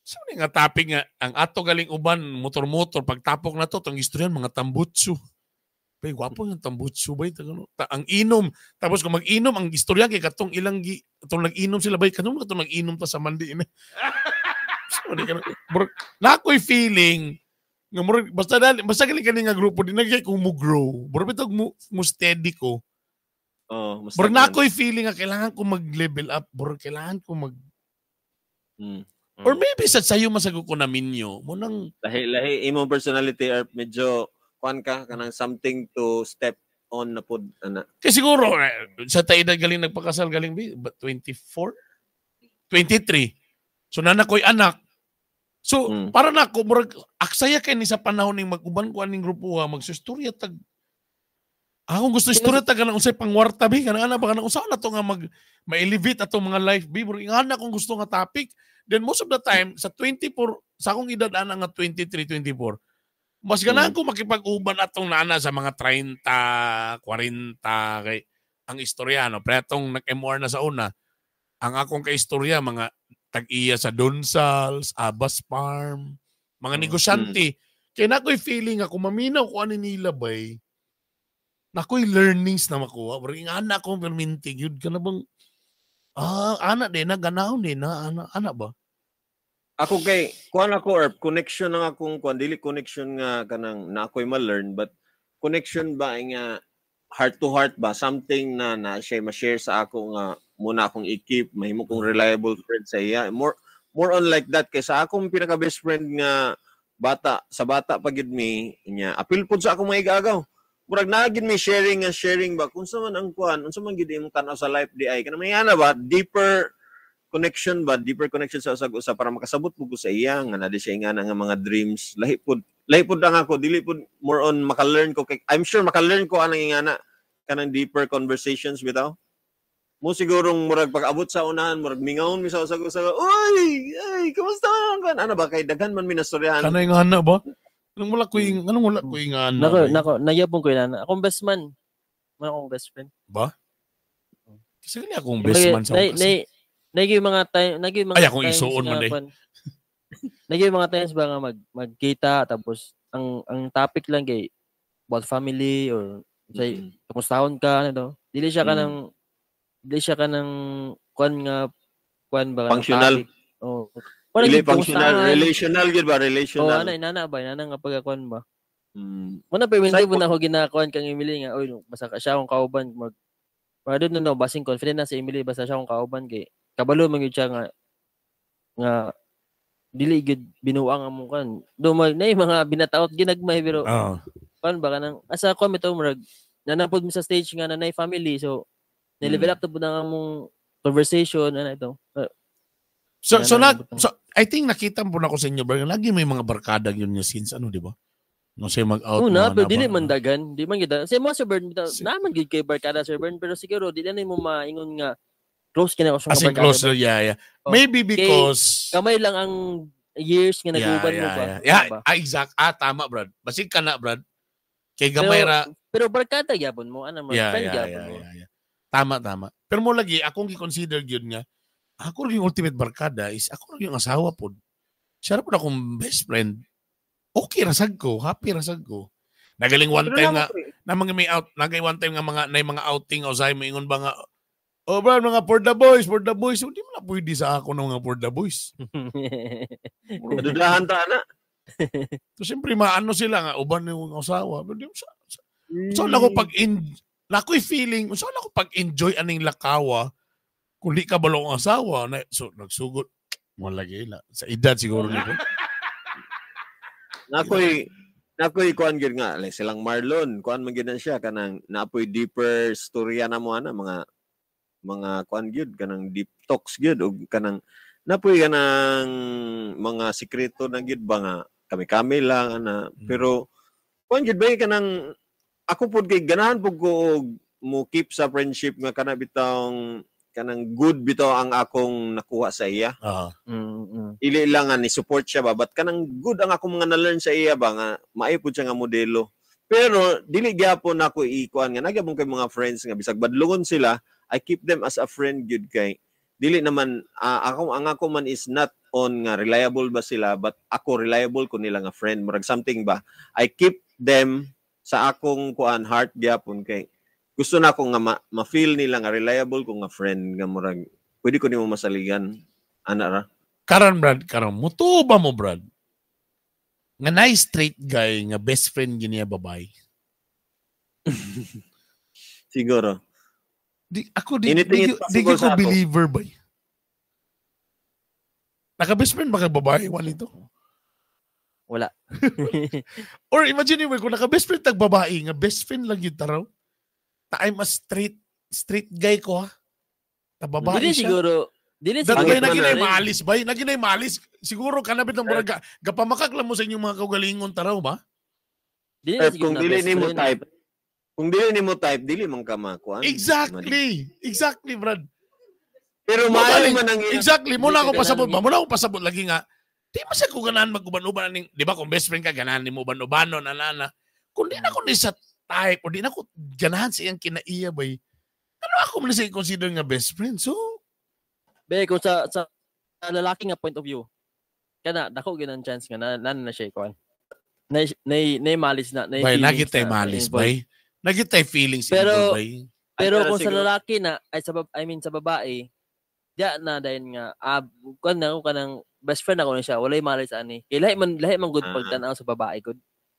sa so, nga topic nga ang ato galing uban motor-motor pagtapok na to tong istoryan mga tambutso. Bay, gwapo yung tambutso bay. Ang inom. Tapos kung mag-inom, ang istorya kay katong ilang, katong nag-inom sila bay, katong nag-inom ta sa mandi. So, na ako'y feeling, nga murag, basta galing kani nga grupo, di na kay kung mo grow. Murag bitog mo steady ko. Oh, murag na ako'y feeling nga kailangan ko mag-level up. Murag kailangan ko mag... Or maybe sa sayo masagot ko na minyo. Munang... Lahi, imong personality or medyo kuan ka kanang something to step on na pod ana. Kasi siguro sa taedad galing nagpakasal galing ba 24 23. So nana ko'y anak. So para nako murag aksaya kay ni sa panahon ning mag-uban ko aning grupo ha magsustorya tag akong gusto istorya tag kanang unsay pangwarta bi kanang ana ba kanang unsa na to nga mag ma-elevate atong mga life bi murag ana akong gusto nga topic. Then most of the time sa 24 sa akong edad ana nga 23 24 mas ganahan ko makipag-uban atong nana sa mga 30, 40 kay ang istorya no. Pero atong nag-MR na sa una, ang akong kaistorya mga tag-iya sa Donsals, Abbas Farm, mga negosyante. Kaya na ako'y feeling ako maminaw ko ani nila bay. Na ako'y learnings na makuha. Pero yung anak ko permintig yun ka na bang ana din na ganahon din na ana ba? Ako kay kuan ako or connection ang akong kuan dili connection nga kanang na ako'y ma-learn but connection ba nga heart to heart ba something na na siya ma-share sa ako nga muna akong i-keep mahimo kong reliable friend sa iya more on like that kay sa akong pinaka best friend nga bata sa bata pa gid mi nya apil pud sa akong mga igagaw murag naa gid mi sharing nga sharing ba kung sa man ang kuan unsa man gid imong tan-aw sa life di ay kanang may ana ba deeper connection ba deeper connection sa usag-usa para makasabot pud ko sa iya nga na di siya ingana nga mga dreams lahi pud ang ako dili pud more on maka-learn ko kay I'm sure maka-learn ko anang ingana kanang deeper conversations bitaw mo sigurong murag pag-abot sa unahan murag mingawon mi sa usag-usa oy ay kumusta man ana ba kay daghan man mi nastoryahan kanay ingana ba anong wala ko ingana nako nagyapon ko ingana akong best man man akong best friend ba kasi kani akong best man sa kasi nagi mga time, nagi mga ay, akong isuon man eh. Nagi mga times ba nga magkita tapos ang topic lang kay about family or say kamustahon ka ano to. Dili siya kanang dili siya kanang kuan nga kuan ba functional. Oh. Dili functional, relational gyud ba relational. Oh, ana inana ba inana nga pagkakuan ba. Muna pa hindi mo na ako ginakuan kang Emily nga oy basta siya akong kauban mag I don't know basing confident na si Emily basta siya akong kauban kay kabalo man gyud siya nga dili gyud binuang among kan. Do mag nay mga binataot ginagmay pero kan ba kanang asa ko mito murag nanapod mi sa stage nga nanay family so ni-level up to pud ang among conversation ana ito. So I think nakita mo na ko sa inyo bro, lagi may mga barkada yun nga since ano di ba? No say mag-out Una, mo, pero na dili ba? man daghan, di man gid. Sa mo Sir Bern, naman gid kay barkada Sir Bern, pero siguro di na nimo maingon nga close kina ko sa As in barkada. close, yeah. Oh. Maybe because Kamay lang ang years nga nag-uban mo ba? Yeah, Diba? ah, exact. Ah, tama, Brad. Basig ka na, Brad. Kay gamay ra. Pero barkada gyapon mo, ano man, Yeah, friend yeah, gyapon yeah, mo. yeah, yeah. Tama, tama. Pero mo lagi, akong gi-consider gyud nga, ako rin yung ultimate barkada is ako rin yung asawa pod. Siya ra pod akong best friend. Okay rasag ko, happy rasag ko. Nagaling one Pero time nga, naman ko eh. na mga may out, nagay one time nga mga na mga outing o say moingon ba nga, "Oh bro, mga for the boys, for the boys." Hindi mo na pwede sa ako ng mga for the boys. Madudahan ta na. So siyempre maano sila nga uban yung asawa. Pero di mo sa so na ko pag in na ako'y feeling, so na ko pag enjoy aning lakawa kung di ka balong asawa na, so nagsugot mo lagi na sa edad siguro nito. Nakoy kuan gyud nga like silang Marlon, kuan man gyud na siya kanang naapoy deeper storya na mo ana mga kuan gyud kanang deep talks gyud og kanang napoy kanang mga sikreto na gyud ba nga kami-kami lang ana pero kuan gyud ba kanang ako pud kay ganahan pud ko og mo keep sa friendship nga kana bitawng kanang good bitaw ang akong nakuha sa iya. Ili lang nga ni support siya ba but kanang good ang akong mga na-learn sa iya ba nga maayo pud siya nga modelo. Pero dili gyapon nako ikuan nga nagyapon kay mga friends nga bisag badlongon sila, I keep them as a friend gyud kay dili naman ako ang ako man is not on nga reliable ba sila but ako reliable ko nila nga friend murag something ba. I keep them sa akong kuan heart gyapon kay gusto na ako nga ma-feel nila nga reliable ko nga friend nga murag pwede ko nimo masaligan ana ra. Karon Brad, karon mutuo ba mo Brad? Nga nice straight guy nga best friend gini babae. Siguro. Di ako di Anything di, is di, possible ko sa ako. believer ba. Naka best friend ba kay babae wala ito? Wala. Or imagine mo kung naka best friend tag babae nga best friend lang yun taraw. Ta I'm a straight guy ko ha. Ta babae Dili siya. siguro, dili That siguro. way Pangit man naginay na rin. maalis bay, naginay maalis. Siguro kanabit ng murag gapamakak lang mo sa inyong mga kaugalingon taraw ba? Dili Eh, siguro kung na dili best nimo friend. type, kung dili nimo type, dili man ka makuan. Exactly. Exactly, Brad. Pero maayo man ang iya. Exactly. Muna Hindi ako ka pasabot ba? ganahan. Muna ako pasabot lagi nga. Di man sa ko ganahan mag-uban-uban aning, di ba kung best friend ka ganahan nimo uban-ubanon anana. Kung di na ko ni sa type o di na ko ganahan sa iyang kinaiya bay. Ano ako man sa i-consider nga best friend? So, Be, kung sa lalaki nga point of view, kana dako gyud ang chance nga na siya kuan. Na malis na, na bay feelings nagitay na malis involved. bay. Nagitay feelings Pero- involved, bay. Pero Ay, kung sa siguro. lalaki na ay sa I mean sa babae, diya na dayon nga kuan na ako kanang best friend ako na siya, walay malis ani. Kay lahi man good pagtan-aw sa babae gud.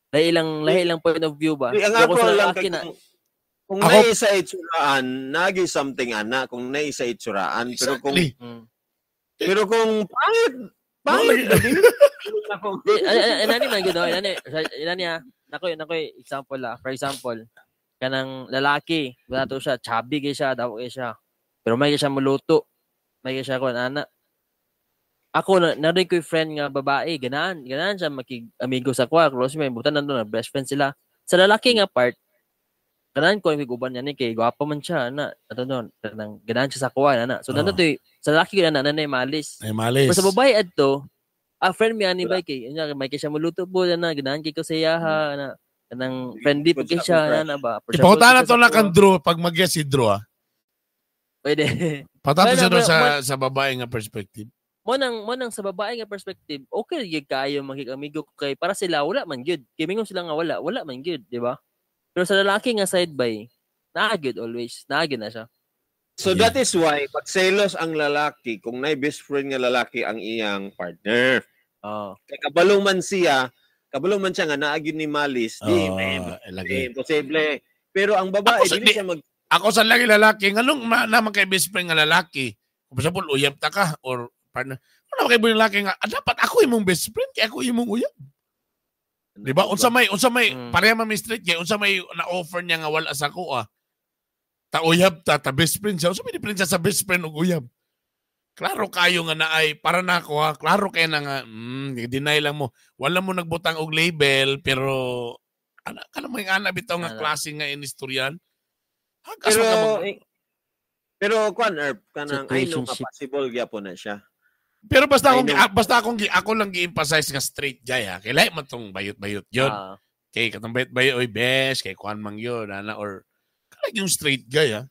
Lahi lang point of view ba. Di, ang Pero ako kung sa lang lalaki kay na kung Ako- naay sa itsuraan, nagi something ana kung naay sa itsuraan pero kung Exactly. pero kung pangit pangit No, dili ako. Di, ay, nani man gud, oh, nani ah. Nako example ah. For example, kanang lalaki, wala to siya, chubby kay siya, daw kay siya. Pero may kay siya muluto. May kay siya kon ana. Ako na narin ko yung friend nga babae, ganahan siya makig-amigo sa kwa, close may butan nandun na best friend sila. Sa lalaki nga part, ganahan ko yung uban niya ni kay gwapo man siya ana. Ato nun, kanang ganahan siya sa kwa ana. So Oo. nandun to sa lalaki gud ana nanay malis. Ay malis. Pero sa babae adto, friend mi ani ba kay nya may kay siya muluto po na ganahan kay ko sa iyaha na kanang friendly po kay siya na na ba. Ipakutana to na kang Drew pag mag-guess si Drew ah. Pwede. Patato Wala, siya doon wala, sa babae nga perspective. Mo nang sa babae nga perspective, okay gyud kaayo makig-amigo kay para sila wala man gyud. Kay mingon sila nga wala man gyud, di ba? Pero sa lalaki nga side by, naa gyud always, naa gyud na siya. So that is why pagselos ang lalaki kung nay best friend nga lalaki ang iyang partner. Oh. Kay kabalo man siya nga naa gyud ni Malis, di Oh, lagi. imposible. Pero ang babae Ako sa- dili siya mag Ako sa lagi lalaki, nganong naman kay best friend nga lalaki? Kung sa uyab ta ka or partner. Kung naman kay lalaki nga, dapat ako imong best friend kay ako imong uyab. Di ba? Unsa may pareha man may straight kay unsa may na-offer niya nga wala sa ako ah. Ta uyab ta, ta best friend siya. Unsa may difference sa best friend ug uyab? Klaro kayo nga naay para nako ha. Klaro kay na nga deny lang mo. Wala mo nagbutang og label pero ana kana mo yung ana bitaw nga klase nga inistoryan. Hagas pero pero kuan Erp kanang I know nga possible gyapon na siya. Pero basta akong basta akong ako lang gi-emphasize nga straight guy ha. Kay lahi man tong bayot-bayot yun. Kay katong bayot-bayot oy bes kay kuan man yun ana or kanang yung straight guy ha.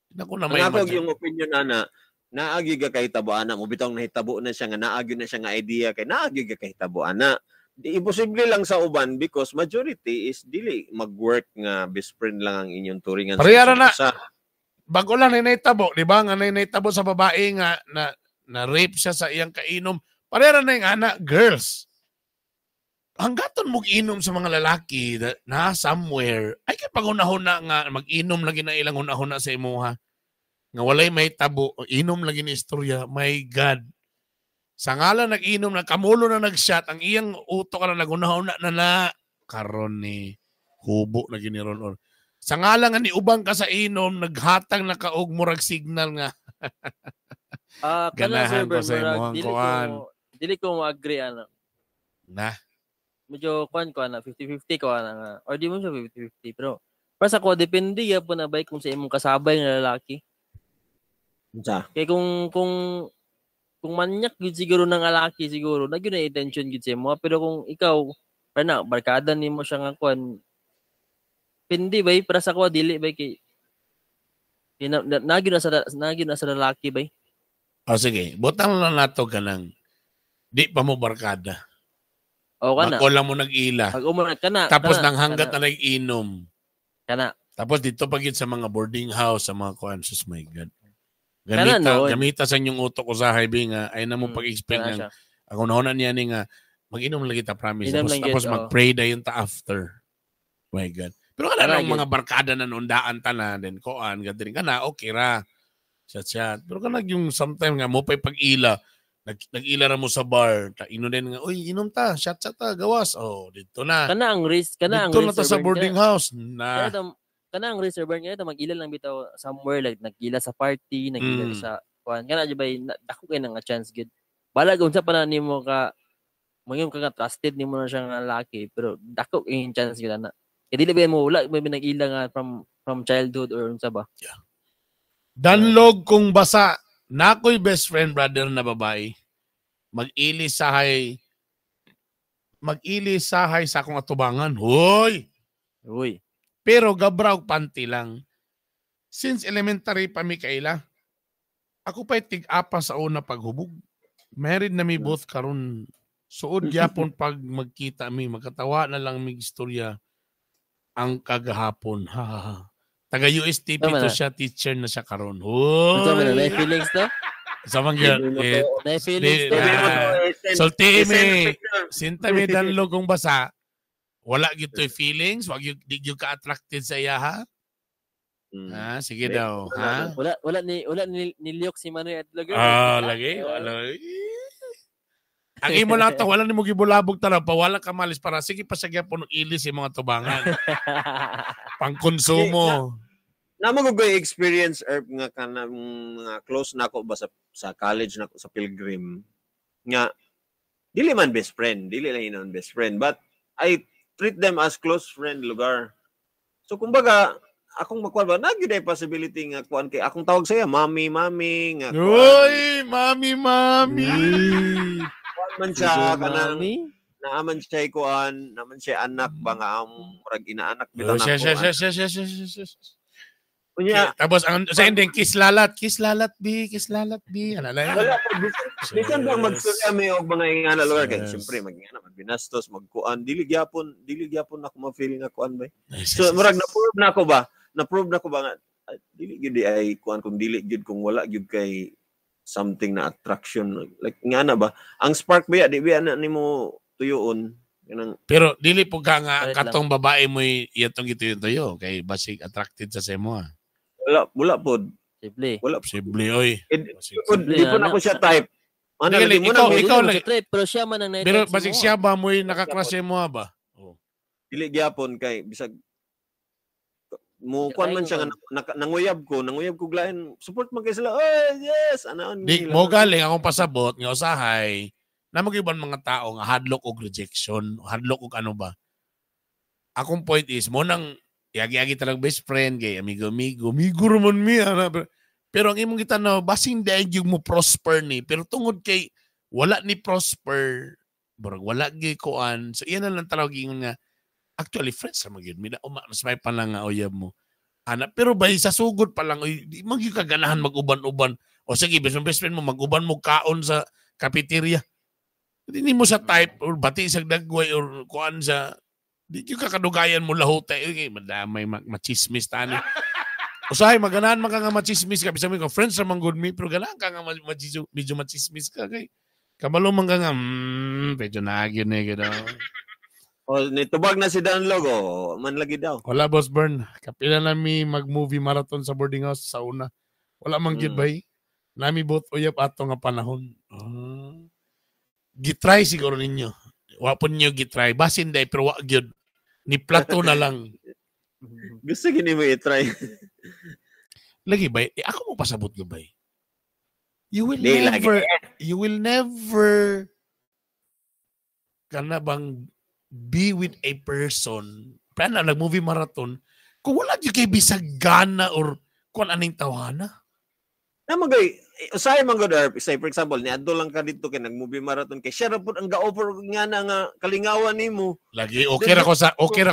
Nako na may ako yung opinion ana. Naagi ka kahitabo ana mo bitong nahitabo na siya nga naagi na siya nga idea kay naagi ka kahitabo ana. Di imposible lang sa uban because majority is dili mag-work nga best friend lang ang inyong turingan. Parehara na. Bago lang nahitabo, di ba? Nga nahitabo sa babae nga na rape siya sa iyang kainom. Parehara na yung ana, girls. Hanggaton mag-inom sa mga lalaki na somewhere ay kay paghunahuna nga mag-inom lagi na ilang hunahuna sa imuha. Nga walay may tabo, inom lagi ni istorya, my God. Sa ngala nag-inom, na kamulo na nag-shot, ang iyang uto ka na nagunahuna na na, karon ni hubo na giniron. Or, sa ngala nga ni ubang ka sa inom, naghatang na kaog murag signal nga. Ganahan ko sa imuhang kuan. Dili ko ma-agree, ano. Na? Medyo kuan ko, ano, 50-50 ko, ano, or di mo siya 50-50, pero para sa ko, depende ya po na ba kung sa imong kasabay nga lalaki. Unsa? Kay kung manyak gyud siguro ng lalaki siguro, na gyud na intention gyud sa imo, pero kung ikaw para na barkada nimo siya nga kuan, pindi bay para sa ko dili bay kay na gyud na sa lalaki bay. Oh sige, butang lang nato kanang di pa mo barkada. O kana. Ako lang mo nag-ila. Kana. Tapos nang hanggat na nag-inom. Kana. Tapos dito pa gyud sa mga boarding house sa mga kuan, sus my God. Gamita sa inyong utok ko sa highway nga ay na mo pag-expect nga ako nauna niya ni nga mag-inom lagi ta promise tapos mag-pray dayon ta after. My God. Pero kana ng mga barkada na nundaan ta na then koan gadring kana okay ra. Chat. Pero kana yung sometime nga mo pay pag-ila, nag-ila ra mo sa bar, ta inom din nga oy inom ta, chat ta gawas. Oh, dito na. Kana ang risk, kana ang dito na ta sa boarding house na. Kana ang reservoir nga ito mag-ila lang bitaw somewhere like nag-ila sa party, nag-ila sa kuan. Kana di ba dako kay nga chance gid. Balag unsa pa na nimo ka mangyon ka nga trusted nimo na siya nga lalaki pero dako kay chance gid ana. Kay dili ba mo wala may nag-ila nga from childhood or unsa ba. Yeah. Danlog kung basa nakoy best friend brother na babae. Mag-ili sahay sa akong atubangan. Hoy. Hoy. Pero gabra og panty lang. Since elementary pa mi kaila, ako pa'y tig-apa sa una paghubog. Married na mi both karon. Suod gyapon pag magkita mi, magkatawa na lang mig istorya ang kagahapon. Ha ha ha. Taga USTP to siya, teacher na siya karon. Hoy! May feelings to? Sa mga may feelings to? Sulti mi. Sinta mi danlog kung basa. Wala gyud to'y feelings, wag gyud di gyud ka attracted sa iya ha. Ha, sige daw, ha. Wala ni niliyok si Manoy Adlaw. Ah, lagi, wala. Ang imo lang to, wala nimo gibulabog tanaw, pa wala ka malis para sige pa sa gyapon og ilis sa mga tubangan. Pangkonsumo. Na mo ko experience Erp nga kanang mga close nako ba sa college nako sa Pilgrim nga dili man best friend, dili lang inon best friend, but I treat them as close friend lugar. So kumbaga akong makuan ba na gyud ay possibility nga kuan kay akong tawag saya mami mami nga kuan. Oy, mami mami. Kuan man siya kanang naaman siya kuan, naaman siya anak ba nga ang murag inaanak bitaw na. Siya. Unya, tapos ang sa ending kiss lalat bi. Ano lang. Wala bisan bang magsurya mi og mga ingana lugar kay siyempre magingana magbinastos magkuan dili gyapon ako ma-feel nga kuan bay. So murag na-prove na ko ba nga dili gyud ay kuan kung dili gyud kung wala gyud kay something na attraction like ngana ba ang spark ba di ba na nimo tuyoon kanang. Pero dili po ka nga katong babae mo'y iyatong gituyo-tuyo kay basig attracted sa imo. Wala pod. Sible. Wala sible oy. Di po na ako siya type. Ano lagi mo na ikaw lagi type pero siya man ang pero basig siya ba mo'y nakakrush mo ba? Oh. Dili gyapon kay bisag Mo kuan man siya nga nanguyab ko glain, support man kay sila. Oh, yes, anaon Di mo galing akong pasabot nga usahay na mag-iban mga tao nga hadlok og rejection, hadlok og ano ba. Akong point is mo nang yagi-yagi talag best friend kay amigo amigo, amigo ra man mi ana. Pero ang imong gitanaw basin di gyud mo prosper ni, pero tungod kay wala ni prosper, murag wala gyud kuan. So iyan na lang tawag ingon nga actually friends ra man gyud mi, mas may pa lang nga uyab mo. Ana, pero bay sa sugod pa lang oy, di man gyud ka ganahan mag-uban-uban. O sige, best friend mo mag-uban mo kaon sa cafeteria. Hindi mo sa type or bati sa dagway or kuan sa di gyud ka kadugayan mo lahutay. Okay, madamay machismis tani. Usahay maganahan man ka nga machismis ka, bisan mo ka friends ra man gud mi, pero ganahan ka nga medyo machismis ka kay kabalo man ka nga medyo naagyo na gid. O nitubag na si Dan Logo, man lagi daw. Wala, Boss Bern. Kapila na mi mag-movie marathon sa boarding house sa una. Wala man gyud bay. Nami both uyab ato nga panahon. Gitry siguro ninyo. Wa pud ninyo gitry. Basin day pero wa gyud. Ni plato na lang. Gusto gini mo i-try. Lagi bay, eh, ako mo pasabot gyud bay. You will Di, lagi. never you will never kana bang be with a person plan na nag-movie marathon kung wala gyud kay bisag gana or kung aning tawhana. Na magay usahay man gud Erp, say for example niadto lang ka dito kay nag-movie marathon kay siya ra pud ang ga-offer og nga na nga kalingawan nimo. Lagi okay ra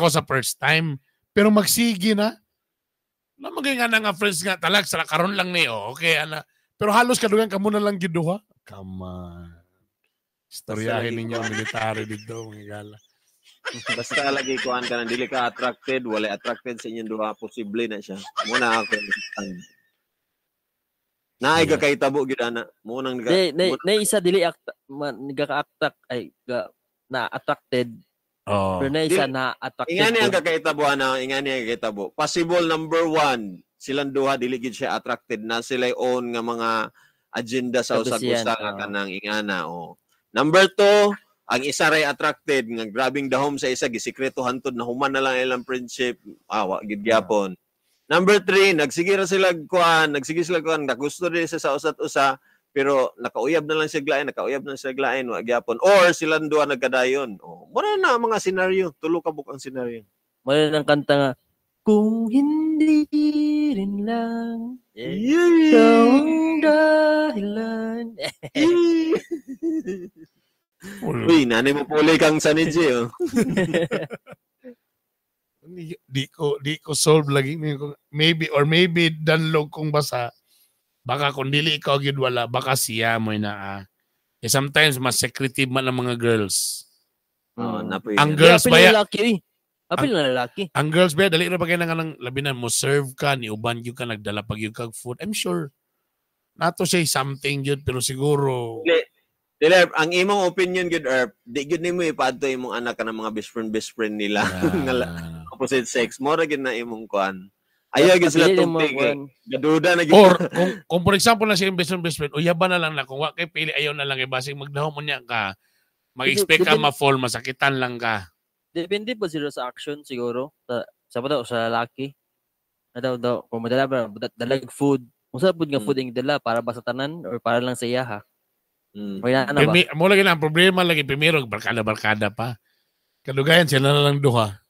ko sa first time pero magsige na. Na magay nga na nga friends nga talag sa karon lang ni oh, okay ana. Pero halos kadugan kamo na lang gyud duha. Come on. Istoryahin ninyo ang military dito mga gala. Basta lagi kuan ka nang dili ka attracted, wala attracted sa inyong duha, posible na siya. Mo na ako. Naay ka kay tabo gyud ana. Mo nang Na isa dili nagaka-attract ay na attracted. Oh. Pero na isa na attracted. Ingani ang kakaitabo ana, ingani ang kakaitabo. Possible number 1, silang duha dili gyud siya attracted na sila own nga mga agenda sa usag-usa nga kanang ingana oh. Number 2, ang isa ray attracted nga grabing dahom sa isa gisikreto hantod na human na lang ilang friendship. Wa gid gyapon. Number 3, nagsige ra sila kuan, nagusto din sa usat-usa pero nakauyab na lang siya glain, wa gyapon. Or silang duha nagkadayon. Oh, mura na ang mga senaryo, tulo ka buk ang senaryo. Mura nang kanta nga kung hindi rin lang ikaw ang dahilan. Uy, nanay mo puli kang Saniji, oh. Di ko solve lagi. Maybe, or maybe danlog kong basa, baka kung dili ikaw gyud wala, baka siya mo na. Eh, sometimes, mas secretive man ang mga girls. Oh, ang girls ba ya? Apil na lalaki. Ang girls ba, dali na ba kayo nang labi na mo serve ka, ni uban yun ka, nagdala pag yun kag food. I'm sure, nato siya something yun, pero siguro... Dili, ang imong opinion good Erp, di gyud nimo ipaadto imong anak ka ng mga best friend nila. Opposite sex, mo ra gyud na imong kuan. Ayaw gyud sila tugtig. Gaduda na gyud. Or kung for example na siya yung best friend, uyaba na lang na kung wa kay pili ayaw na lang kay basig magdahom mo niya ka. Mag-expect ka ma-fall, masakitan lang ka. Depende po siguro sa action siguro. Sa daw sa lalaki. Na daw kung madala ba dalag food. Unsa pud nga food ang dala para ba sa tanan or para lang sa iya ha? Mo lagi na ang problema lagi primero barkada pa. Kadugayan sila na lang duha.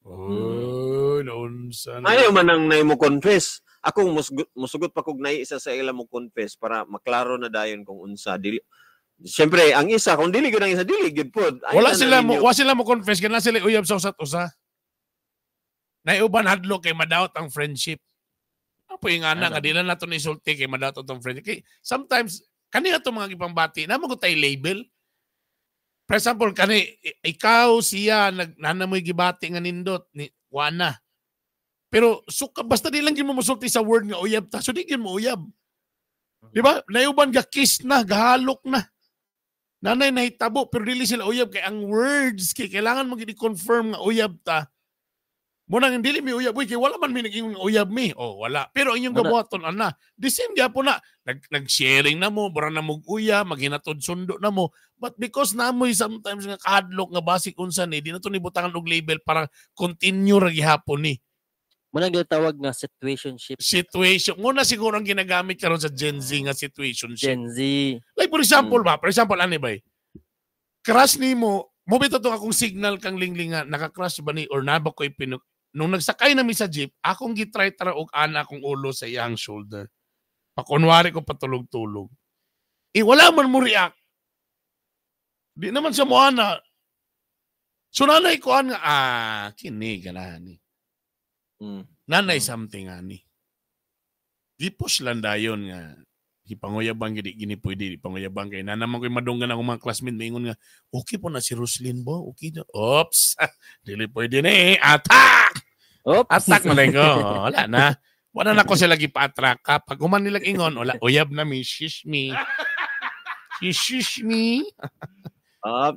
Oh, naunsa na. Ayaw man ang nay mo confess. Ako musugot pa kog nay isa sa ila mo confess para maklaro na dayon kung unsa dili. Siyempre, ang isa kung dili gyud ang isa dili gyud pod. Wala sila mo, wa sila mo confess kay na sila uyab sa usat usa. Naiuban hadlok kay madaot ang friendship. Apo yung ana nga di na nato ni sulti kay madaot ang friendship. Kay sometimes kanina to mga gipambati, na mo tay label. For example, kani ikaw siya nagnanamoy gibati nga nindot ni wana. Pero suka basta di lang gyud mo mosulti sa word nga uyab ta, so di gyud mo uyab. Di ba? Naiuban ga kiss na, gahalok na. Nanay nahitabo pero dili sila uyab kay ang words kay kailangan mo gid i-confirm nga uyab ta. Mo nang dili mi uyab, uy kay wala man mi nag-ingon nga uyab mi. Oh, wala. Pero inyong gabuhaton ana, the same gyapon na nag-sharing na mo, bara na mo uyab, maghinatod sundo na mo. But because namoy sometimes nga kahadlok nga basic unsa ni, di na to ni butangan og label para continue ra gihapon ni. Muna gitawag nga situationship. Situation. Muna siguro ang ginagamit karon sa Gen Z nga situationship. Gen Z. Like for example ba, for example ani ba? Crush nimo, mo bitaw to akong signal kang Lingling nga naka-crush ba ni or naba ko ipinuk. Nung nagsakay na mi sa jeep, akong gitry tara og ana akong ulo sa iyang shoulder. Pakunwari ko patulog-tulog. Eh wala man mo react. Di naman siya mo ana. So nanay ko an nga kini ganahan ni. Nanay something ani. Gipos lang dayon nga gipanguyabang gidi gini pwede gipanguyabang kay na naman ko'y madunggan akong mga classmate maingon nga okay po na si Roslyn bo, okay na. Oops. Dili pwede ni. Attack. Oops. Attack man ko. Wala na. Wala na ko sila gipa-attract ka. Pag human nilang ingon, wala, uyab na mi, shish me. Shish me.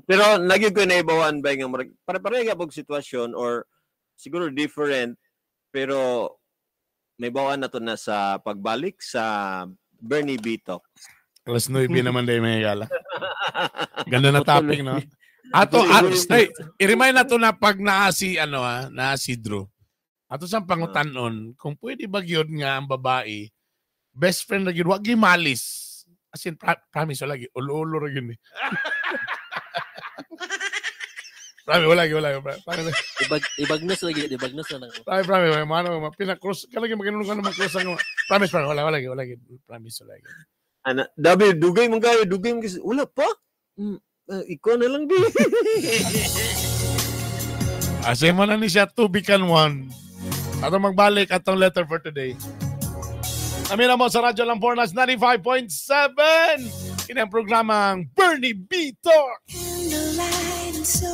Pero lagi ko naibawan ba nga pare-pareha pag sitwasyon or siguro different, pero may bawaan na to na sa pagbalik sa Bernie B Talk. Alas 9 naman dahil may gala. Ganda na topic, no? Ato, ay, i-remind na to na pag naa si, ano ha, naa si Drew. Ato sa pangutanon, kung pwede ba gyud nga ang babae, best friend na gyud, wag gyud malis. As in, promise, wala gyud. Ulo-ulo ra gyud eh. Promise, wala gyud, wala gyud. Promise, Ibagnos lagi, ibagnos na lang. promise, promise, mano, pinakross, ka lagi maginulong ka na mag-cross ang, promise, promise, wala, wala gyud, wala gyud. Promise, wala gyud. Ana, Dabi, dugay man kayo, dugay man kasi, wala pa. Ikaw na lang di. Ase mo na ni siya, 2 bikan 1. Ato magbalik atong letter for today. Amin na mo sa Radyo Lampornas 95.7. Ini ang programang Bernie B Talk. Candlelight and so